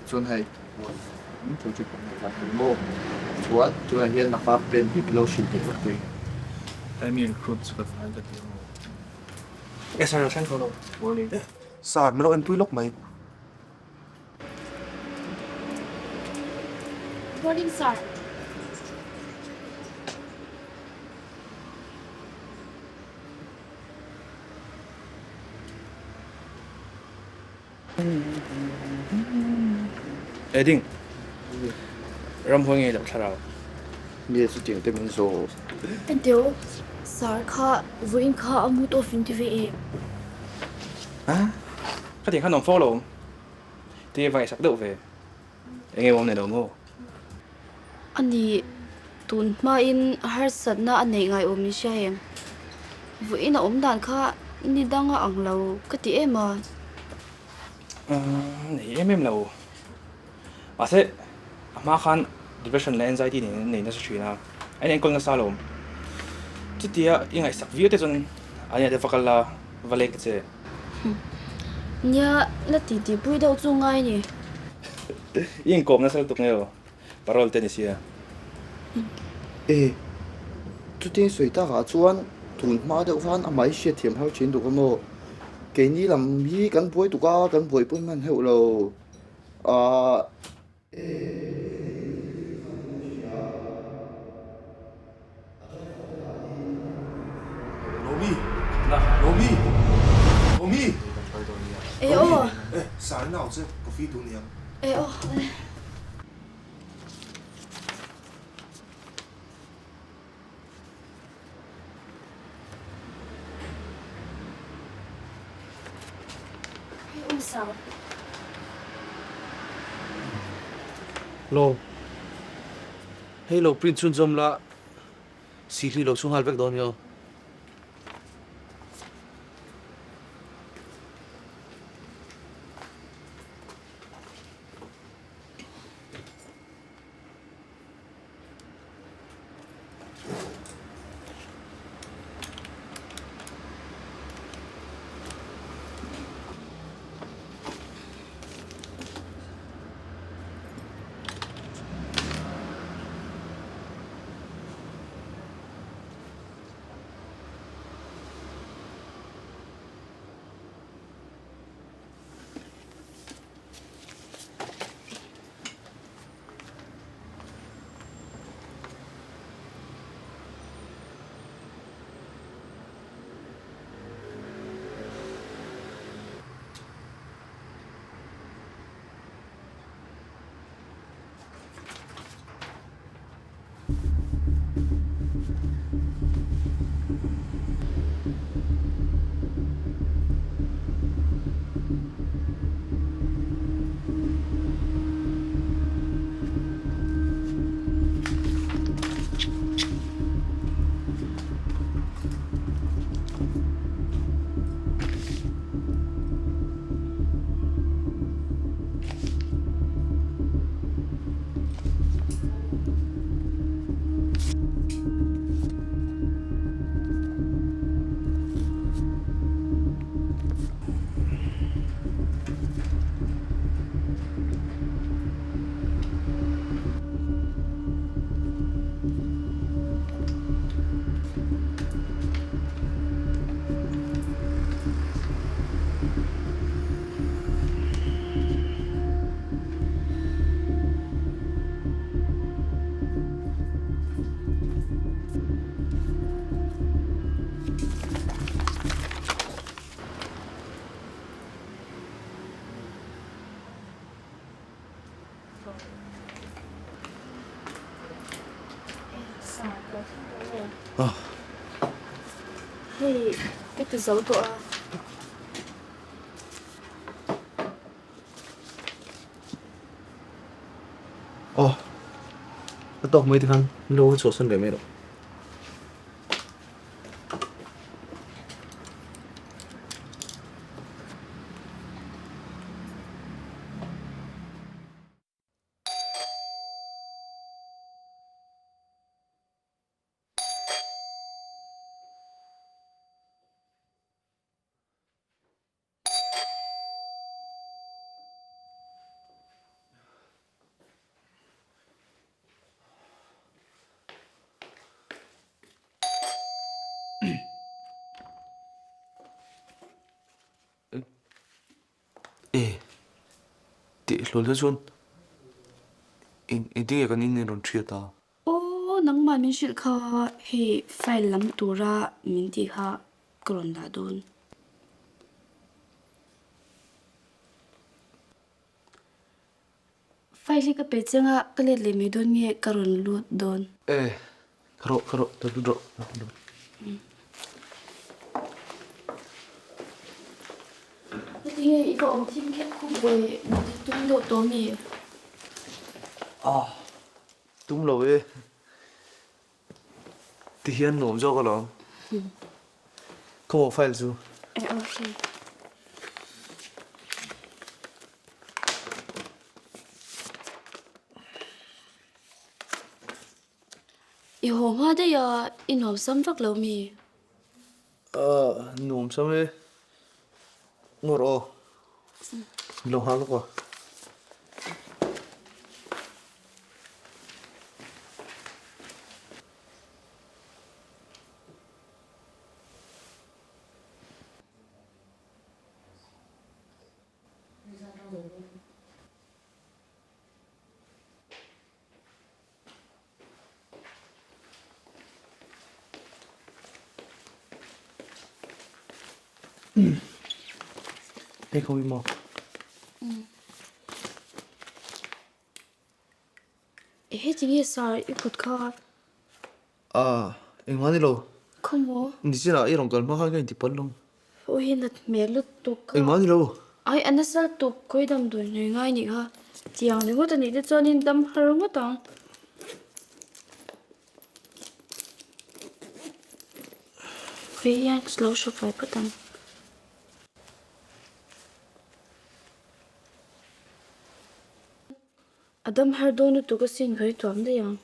Chuan hei project kan nei lai hi maw chuan tunah hian a hma pen hi lo hrilh theih vak thei. Let me recruit chu ka tlai ka ti ang. Eh sir, lo thleng tho lo. Morning. Sir, min lo enpui lawk mai. Morning sir. Eh ding. Ramhuai ngei loh thlarau. Nge chutiang te min zawh. Enteo, sir kha vawiin kha a mood off in ti ve em? A, ka tih khan awm fo lo. Ti va ngaihsak deuh ve. Enge awm nei lo maw? Ani, tun hmain harsatna a neih ngai awm in hria em? Vawiin a awm dan kha ni dang a ang lo ka ti em a. Nei em em lo. Mahse, a hma khan depression leh anxiety nen an nei nasa thin a, a inenkawl nasa alawm. Chutia i ngaihsak viau te chuan an inah te va kal la, va lek ta che. Nia, la ti ti pui deuh chu ngai ni. I inkawm nasa lutuk nge aw, parole te ni sia. E, chutin sawi takah chuan tun hma deuh khan amah hi hriatthiam har thin duk a maw? Keini lam hi kan buai tuk a, kan buaipui hman heuh lo. Ahh. Romi! Romi! Romi! E aw! E, sar nau che coffee duh niang. E aw. em Sir? Lo. Hei lo print chhunzawm la, sihli lo chhung nghal vek dawn nia. Hei ka ti zo tawh a. Aw, a tawk mai te khan lo chhuahsan ve mai rawh. E, tih hlawl te chuan engtin nge kan in rawn hriat a? Aw, nangmah min hrilh kha hei file lam tura min tih kha ka rawn dah dawn. File hi ka pe chiang a, ka let leh mai dawn nge ka rawn lut dawn? E, ka rawh, ka rawh, ka lut rawh. Heti nge i va awm thim khep khup ve, i tum deuh tawh mi? Ah, tum lo e. Ti hian nuam zawk alawm. Ka maw file chu? E aw hei. I haw hma daih a, i nuam sam vak lo mi? Ah, nuam sam e. Ngawr aw. Lo nghal lawk aw. Hei khawi maw? Ehe tinge sir i kut kha? Ah, engmah ni lo. Khawmaw? Nichinah i rawn kal hma khan ka inti palh lo. Aw hi nat hmel lutuk a. Engmah ni lo. Ai a nasa lutuk khawi damdawi hnui ngai nih kha tiang ringawt a nih te chuanin dam har ngawt ang. Khawi hian ka lo hre fai phawt ang. A dam har dawn lutuk asin khawi tuam daih ang.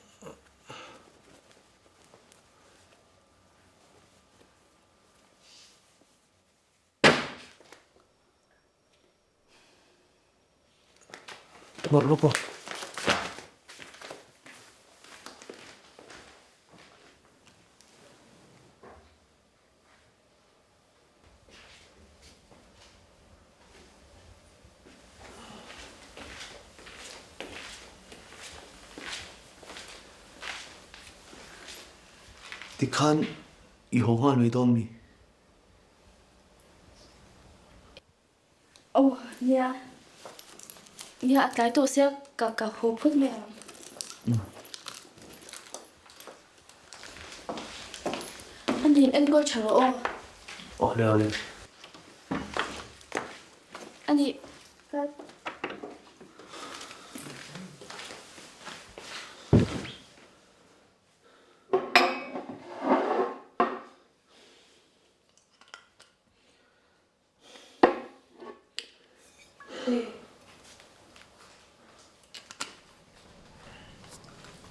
Nawrh lawk aw. Tikhan i haw nghal mai dawn mi? Aw nia, nia a tlai tawh sia ka ka haw phawt mai ang. A nin enkawl tha rawh aw. Aw le aw le. A nih kal.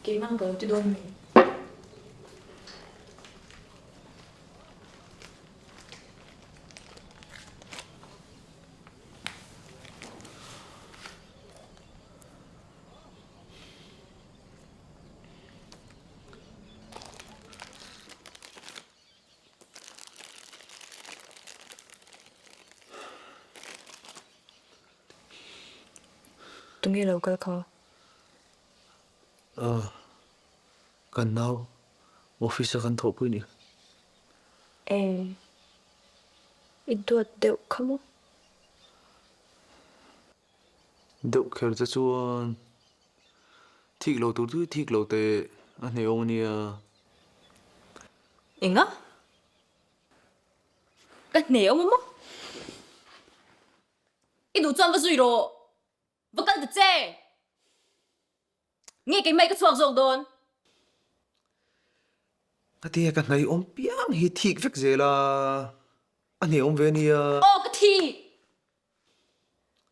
Keimah ka lo ti dawn mi? Tunge lo kal kha? Aw, kan nau office a kan thawhpui ni. Eng, i duat deuh kha maw? Deuh kher che chuan thik lo tur chu thik lo teh a hnehawm a nia. Enga? Ka hnehawm a maw? I duh chuan va zui rawh. Va kal ta che. Nge keimah i ka chhuak zawk dawn? Ka tia ka hnaiawm piang hi thik vek zel a, a hnehawm ve a nia. Aw ka thik.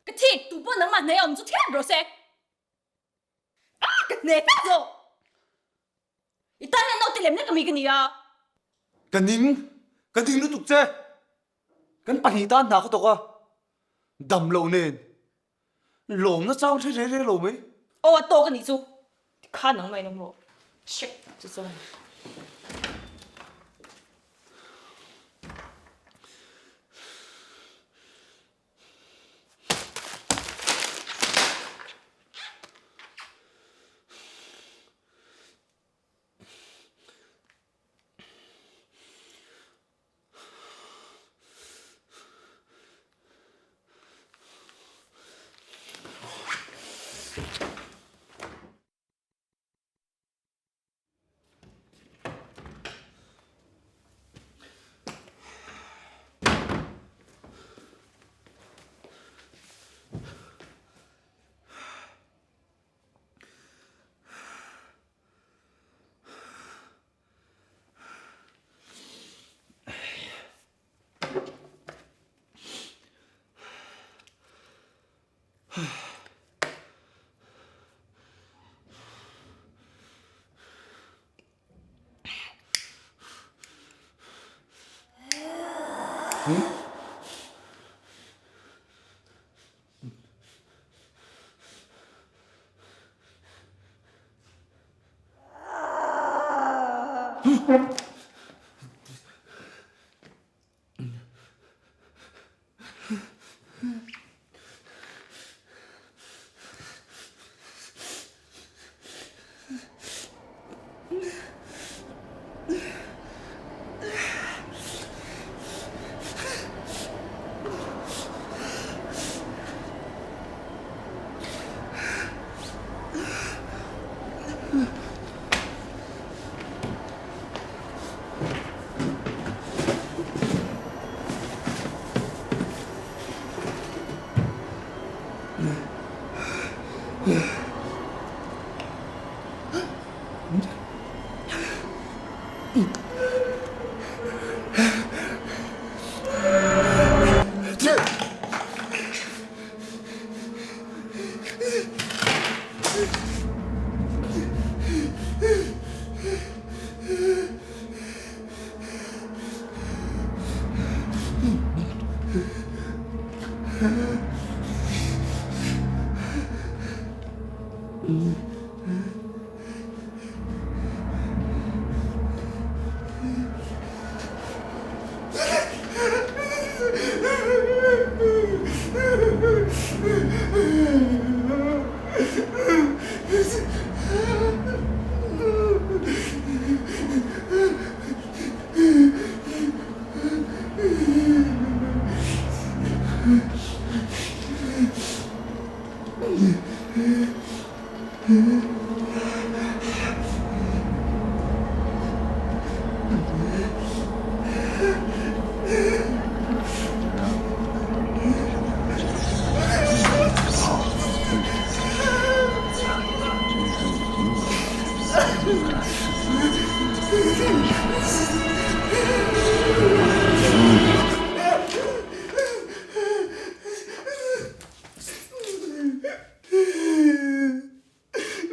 Ka thik tu pawh nangmah hneh awm chu thiam rawh se. Ah ka hneh vek zawk. I tan hian naute lem lek ami ka ni a. Ka ning, ka ning lutuk che. Kan pahnih tan hna ka tawk a, dam loh nen lawmna chang hre re re lo mai. Aw a tawk a nih chu, tikhan nangmah in awm rawh. Shit chu chuan.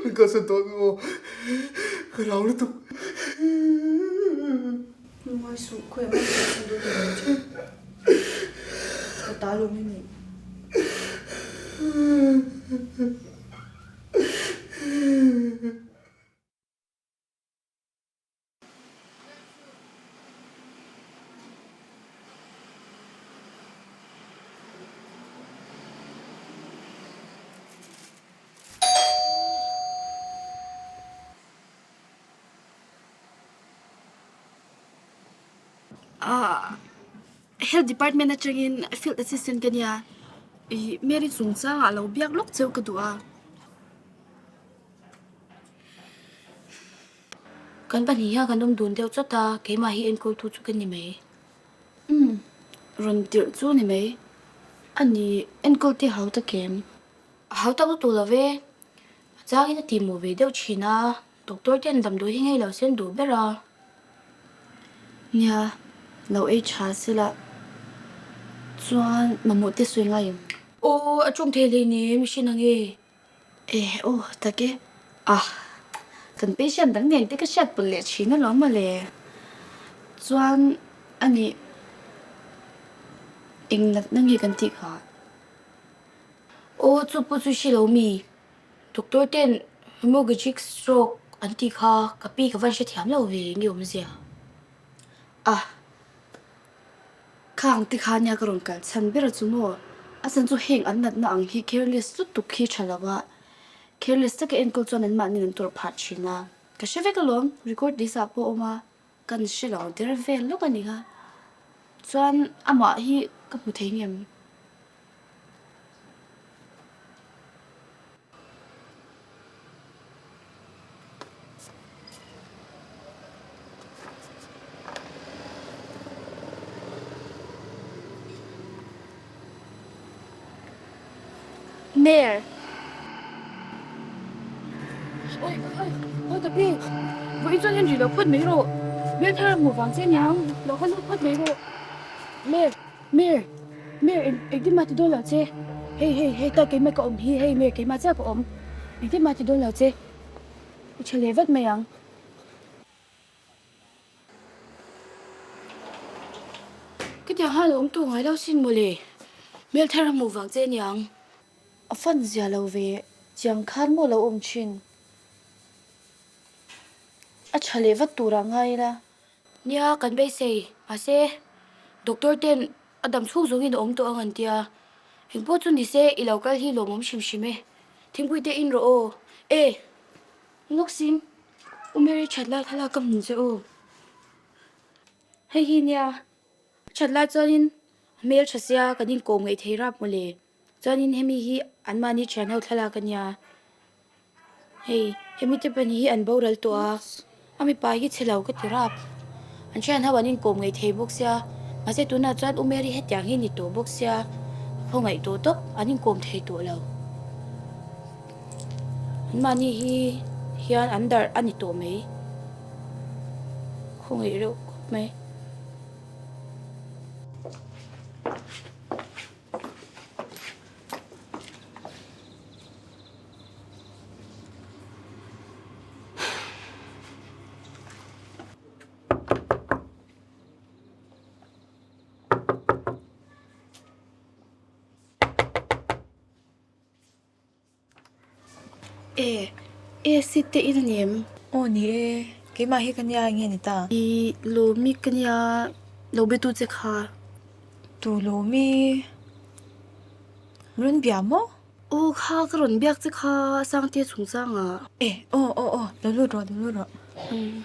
Min kalsan tawh ang aw, ka hlau lutuk. Lungngai suh, khawiah mah ka kalsan dawn lo ang che. Ka ta lawm i nih. Health department atangin field assistant ka nia ih Mary chungchangah lo biak lawk cheu ka duh a. Kan pahnih hian kan awm dun deuh chawt a, keimah hi enkawltu chu ka ni mai. Umm, rawn tirh chu ni mai. A ni, enkawl te hau tak em? Hau tak lutuk lo ve. A changin a tihmawh ve deuh thin a, doctor ten damdawi hi ngei lo se an duh ber a. Nia, lo ei tha sela chuan mamawh te sawi ngai em? Aw, a tawng thei hleinem, i hre na nge? Eh aw tak e, ah kan patient dang nen te ka hriat pawlh leh thin alawm mawle. Chuan a nih eng natna nge kan tih kha? Aw chu pawh chu hre lo mi, doctor ten hemorrhagic stroke an tih kha ka pi ka van hrethiam lo ve nge awmzia? Ah. Khang te kha nia ka rawn kal chhan ber chu maw? A chhan chu heng an natna ang hi careless lutuk hi tha lo a, careless taka enkawl chuan an mahni an tawrh phah thin a. Ka hre vek alawm, record list ah pawh a awm a, kan hre lo der vel lawk a ni kha. Chuan amah hi ka hmu thei ngem? Mayor. Oi oi oi ka pi vawiin chuan Henry lo phawt mai rawh Mayor thar a hmuh vang che aniang lo kal lut phawt mai rawh Mayor Mayor Mayor eng engtin mah ti dawn lo che hei hei hei ta keimah ka awm hi hei Mayor keimah chiah ka awm engtin mah ti dawn lo che i tha leh vat mai ang. Khitiang han awm tawh ngai lo sin mawle hmel thar a hmuh vang che aniang. A fan zia lo ve chiang khan maw lo awm thin a tha leh vat turah ngai ila. Nia, kan beisei. Mahse, doctor ten a dam chhung zawngin a awm tawh ang an tia. Engpawh chu ni se, i lo kal hi lawmawm hrim hrim e. Thingpui te in rawh aw. E! Lawksin, U Mary that lai thlalak ka hmu che u. Hei hi nia, a that lai chuanin a hmel tha sia kan inkawm ngaih thei rap mawle. Chuanin hemi hi anmahni thian ho thlalak a nia. Hei, hemi te pahnih hi an boral tawh a, a mipa hi chhe lo ka ti rap. An thian ho an inkawm ngei thei bawk sia, mahse tunah chuan U Mary hetiang hi ni tawh bawk sia, a khawngaih tawh tawp, an inkawm thei tawh lo. Anmahni hi hian an darh a ni tawh mai. Khawngaih reuh khawp mai. E, e si te in ani em? Aw ni e, keimah hi ka nia enge ni ta? I Lawmi ka nia, lo be tu che kha. Tu Lawmi? Rawn bia maw? Aw kha ka rawn biak che kha Sangte chungchang ah. E, aw aw aw, lo lut rawh, lo lut rawh. Umm.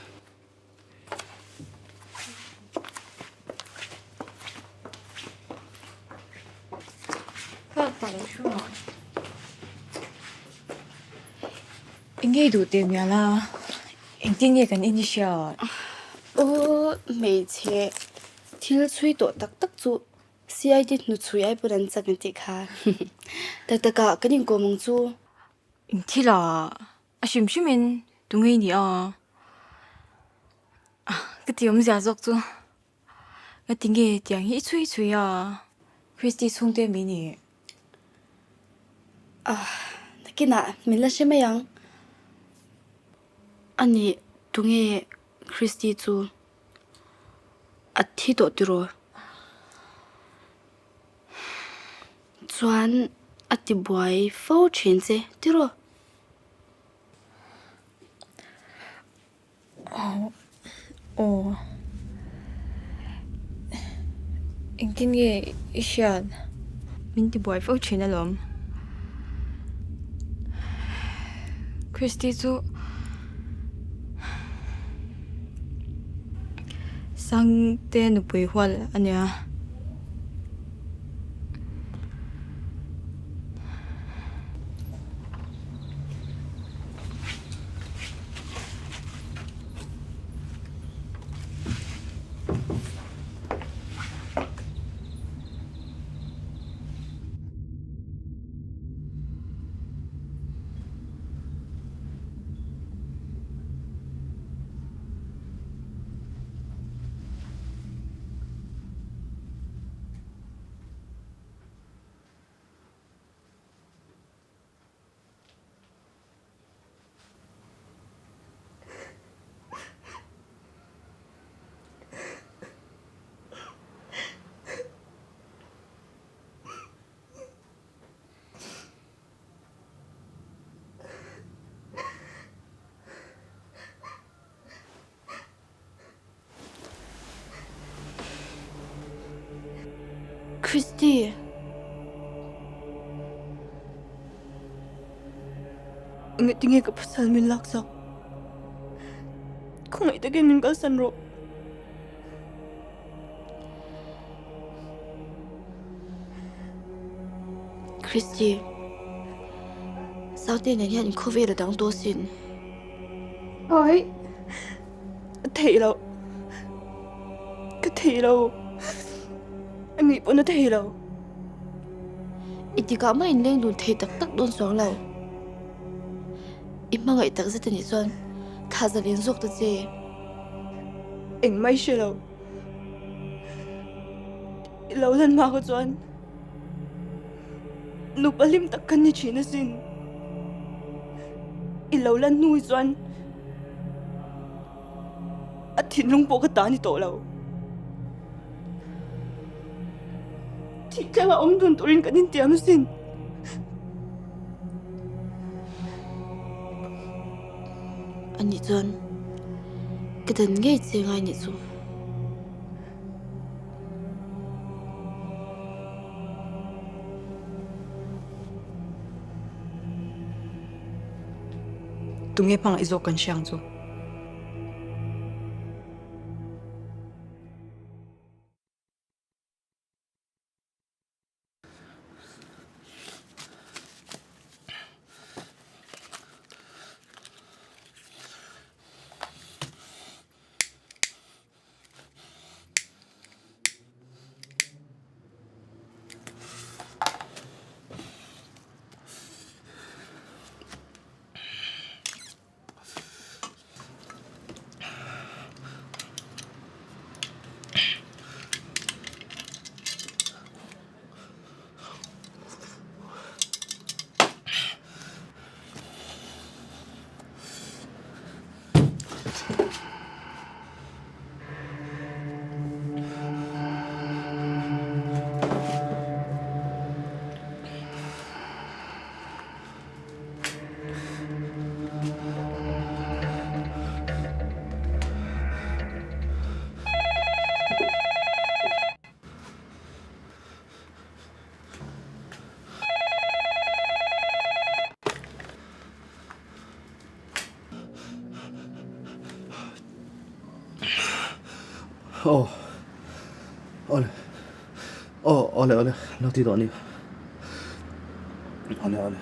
Engei duh teh mial a, engtin nge kan in i hriat? Aw hmeichhe thil chhui tawh tak tak chu CID hnuchhui ai pawn an chak an tih kha. Tak tak ah kan inkawm ang chu. Engthil ah A hrim hrimin tu ngei ni a, ka ti awmzia zawk chu ka ti nge tiang hi i chhui chhui a, Christy chhungte mi ni. Ah, nakinah min la hre mai ang. A nih tunge Christy chu a thi tawh tiraw? Chuan a ti buai fo thin che tiraw? Aw engtin nge i hriat? Min ti buai fo thin alawm. Christy chu Sangte nupui hual a nia. Christy. Engati nge ka pasal min laksak? Khawngaih takin min kalsan rawh. Christy, Saute nen hian inkhawvel a dang tawh asin. Ai, a theih loh. Ka thei lo. Ani pawn a thei lo. I tikah mah inleng dun thei tak tak dawn chuang lo. I hmangaih tak zet anih chuan thah zalen zawk ta che. Engmah i hre lo. I lo lan hma kha chuan nupa hlim tak kan ni thin asin. I lo lan hnu hi chuan a thinlung pawh ka ta ni tawh lo. Thih thleng a awm dun turin kan intiam asin. Anih chuan ka dan ngei che ngai nih chu. Tunge hmangaih zawk kan hria ang chu. Aw awle aw awle awle lo ti tawh a ni awle awle.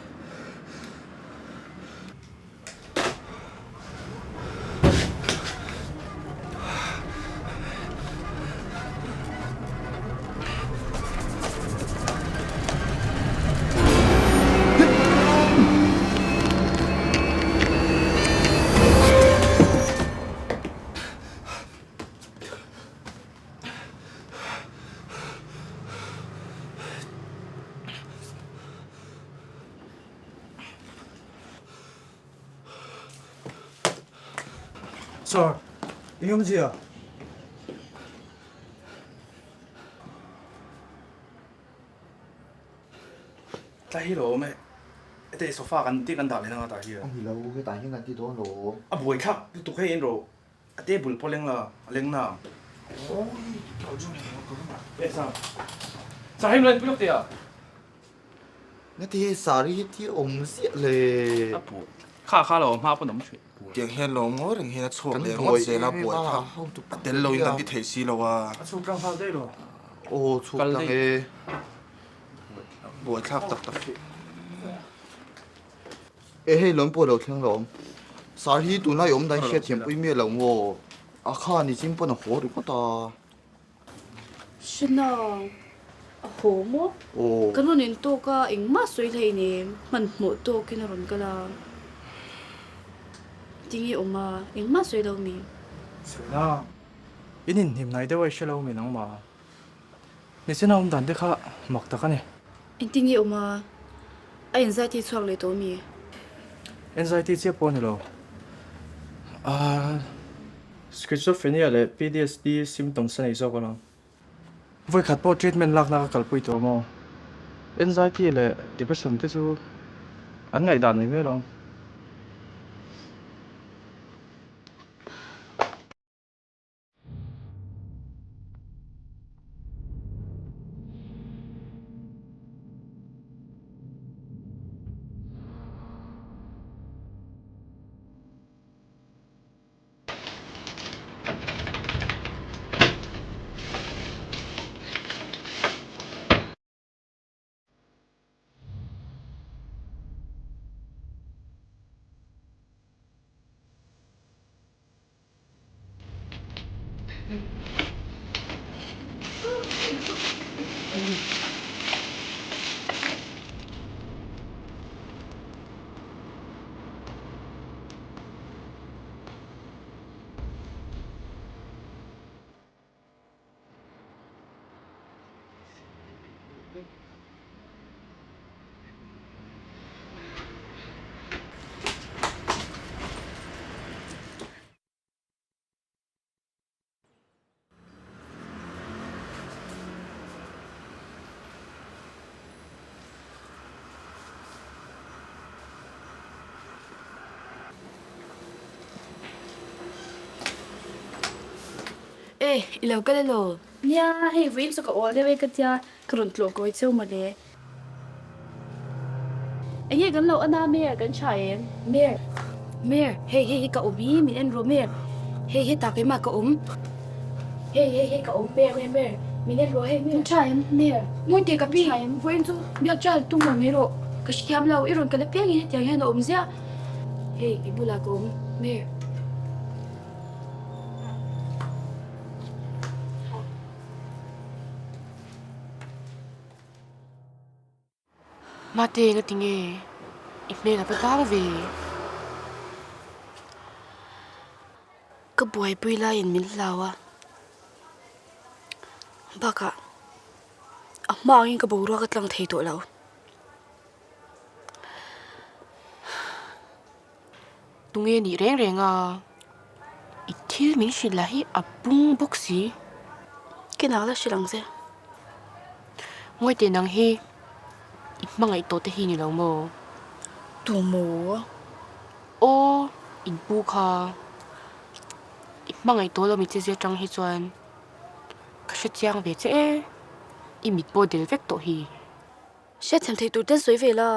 Sir, eng awmzia? Tlai hi lo awm e. Hete sofa kan tih kan dah leh nanga tah hi. A ni lo, hetah hian kan ti dawn lo. A buai thlak lutuk hei en rawh. A table pawh leng la, a leng na. E sir. Sir hei mla in pui lawk teh a. Ngati hei sari hi thil awm ziah le. A pu kha kha lo hma pawn awm thin. Tiang hian lo ngawi reng hian a chhuak leh ringawt zel a buai kha a tel lo in kan ti thei si lo a. A chhuk tlang nghal daih lo. Aw chhuk tlang e. Buai thlak tak tak hi. E hei lawm pawh lo thleng lo awm. Sar hi tunlai awm dan hriat thiam pui miah lo maw? A kha ni chin pawn a haw ringawt a. Hre na, a haw maw? Aw. Kan rawn intawk a, engmah sawi hlei nem, hmanhmawh tawkin a rawn kal a. Tinge awm a, engmah sawi lo mi? Sawi na, in inhnim hnai deuh a i hre lo mi nangmah? Nichina awm dan te kha mak tak a ni. Engtinge awm a, a anxiety chhuak leh tawh mi? Anxiety chiah pawh a ni lo. Ahh. Schizophrenia leh PTSD symptoms a nei zawk alawm. Vawikhat pawh treatment lakna ka kalpui tawh maw? Anxiety leh depression te chu an ngaihdan mai mai alawm. E, i lo kal elaw? Nia, hei vawiin chu ka awl deuh e ka tia, ka rawn tlawh kawi cheu mawle. Enge kan lo ana Mer kan tha em? Mer, Mer, hei hei hi ka awm hi min en rawh Mer, hei hetah keimah ka awm, hei hei hei ka awm Mer Mer Mer min en rawh hei Mer. Kan tha em Mer? Ngawi teh ka pi, vawiin chu biak chal tum lo mai rawh, ka hrethiam lo, i rawn kal apiangin hetiang hian a awm ziah, hei i bulah ka awm Mer. Mate nga ti nge i hmel a va dang ve? Ka buaipui laiin min hlau a, bakah a hma angin ka boruak a tlang thei tawh lo. Tunge nih reng reng a, i thil min hrilh lah hi a bung bawk si. Kenah la hrilh ang che. Ngawi teh nang hi i hmangaih tawh te hi ni lo maw? Tu maw? Aw, in pu kha i hmangaih tawh lo mi che zia tang hi chuan ka hrechiang ve che e, i mit pawh del vek tawh hi. Hriatthiam theih tur ten sawi ve la.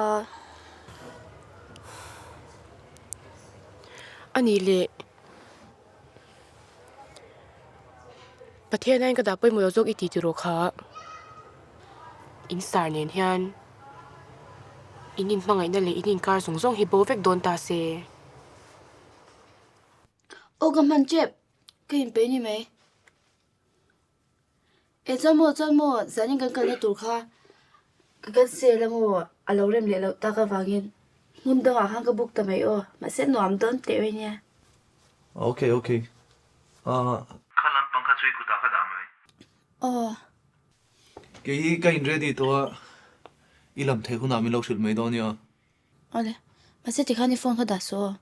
A nih leh. Pathian aiin ka dah pawimawh lo zawk i ti tiraw kha. In sar nen hian in inhmangaihna leh in inkar zawng zawng hi bo vek dawn ta se. Aw ka hman tep, ka inpeih ni mai. E chuan maw chuan maw zanin kan kalna tur kha ka cancel a maw a lo rem leh loh tak avangin hmun dangah khan ka book ta mai aw mahse nuam dawn teh mai nia. Ok ok ah. Kha lampang kha chu i kutah ka dah mai. Aw. Kei hi ka in ready tawh a, i lam theih hunah min lo hrilh mai dawn nia. Awle, mahse tikhan i phone kha dah suh aw.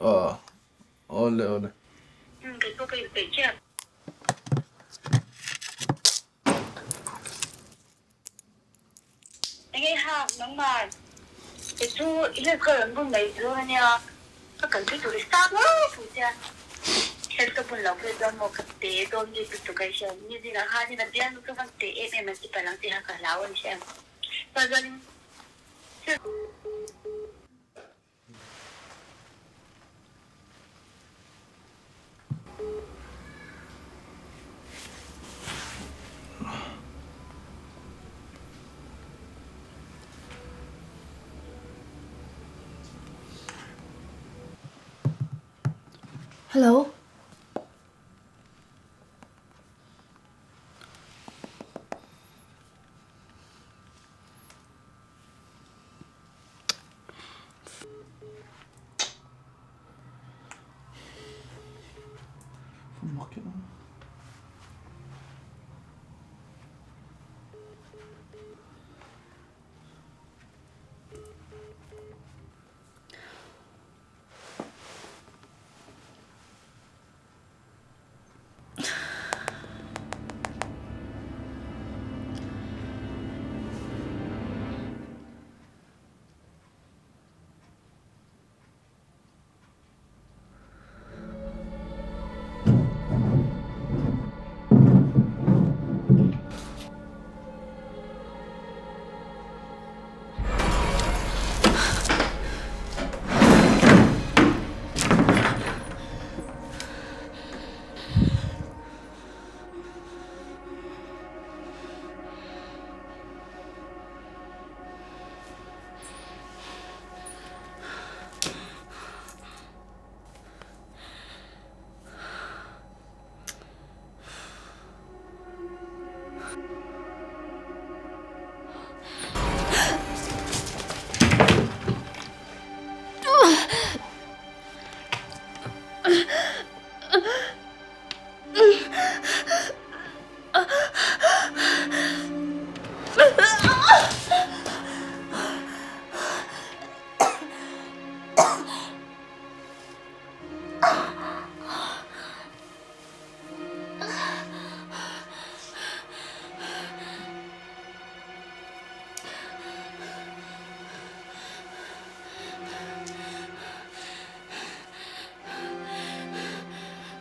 Aw, awle awle. Umm, kei pawh ka inpeih chiah. Enge hak nangmah kei chu i help ka rawn bun mai dawn ania, ka kalpui tur i sang ngawt pui che a, help ka bun loh phei chuan maw ka te dawn mi lutuk a i hria, mi zingah khanin a bialnu chu van te em em an ti palh ang tih kha ka hlau a ni hria ang. Chuan chuanin Hello.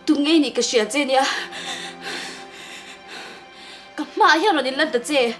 Tunge nih ka hria che nia. Ka hmaah hian rawn inlan ta che.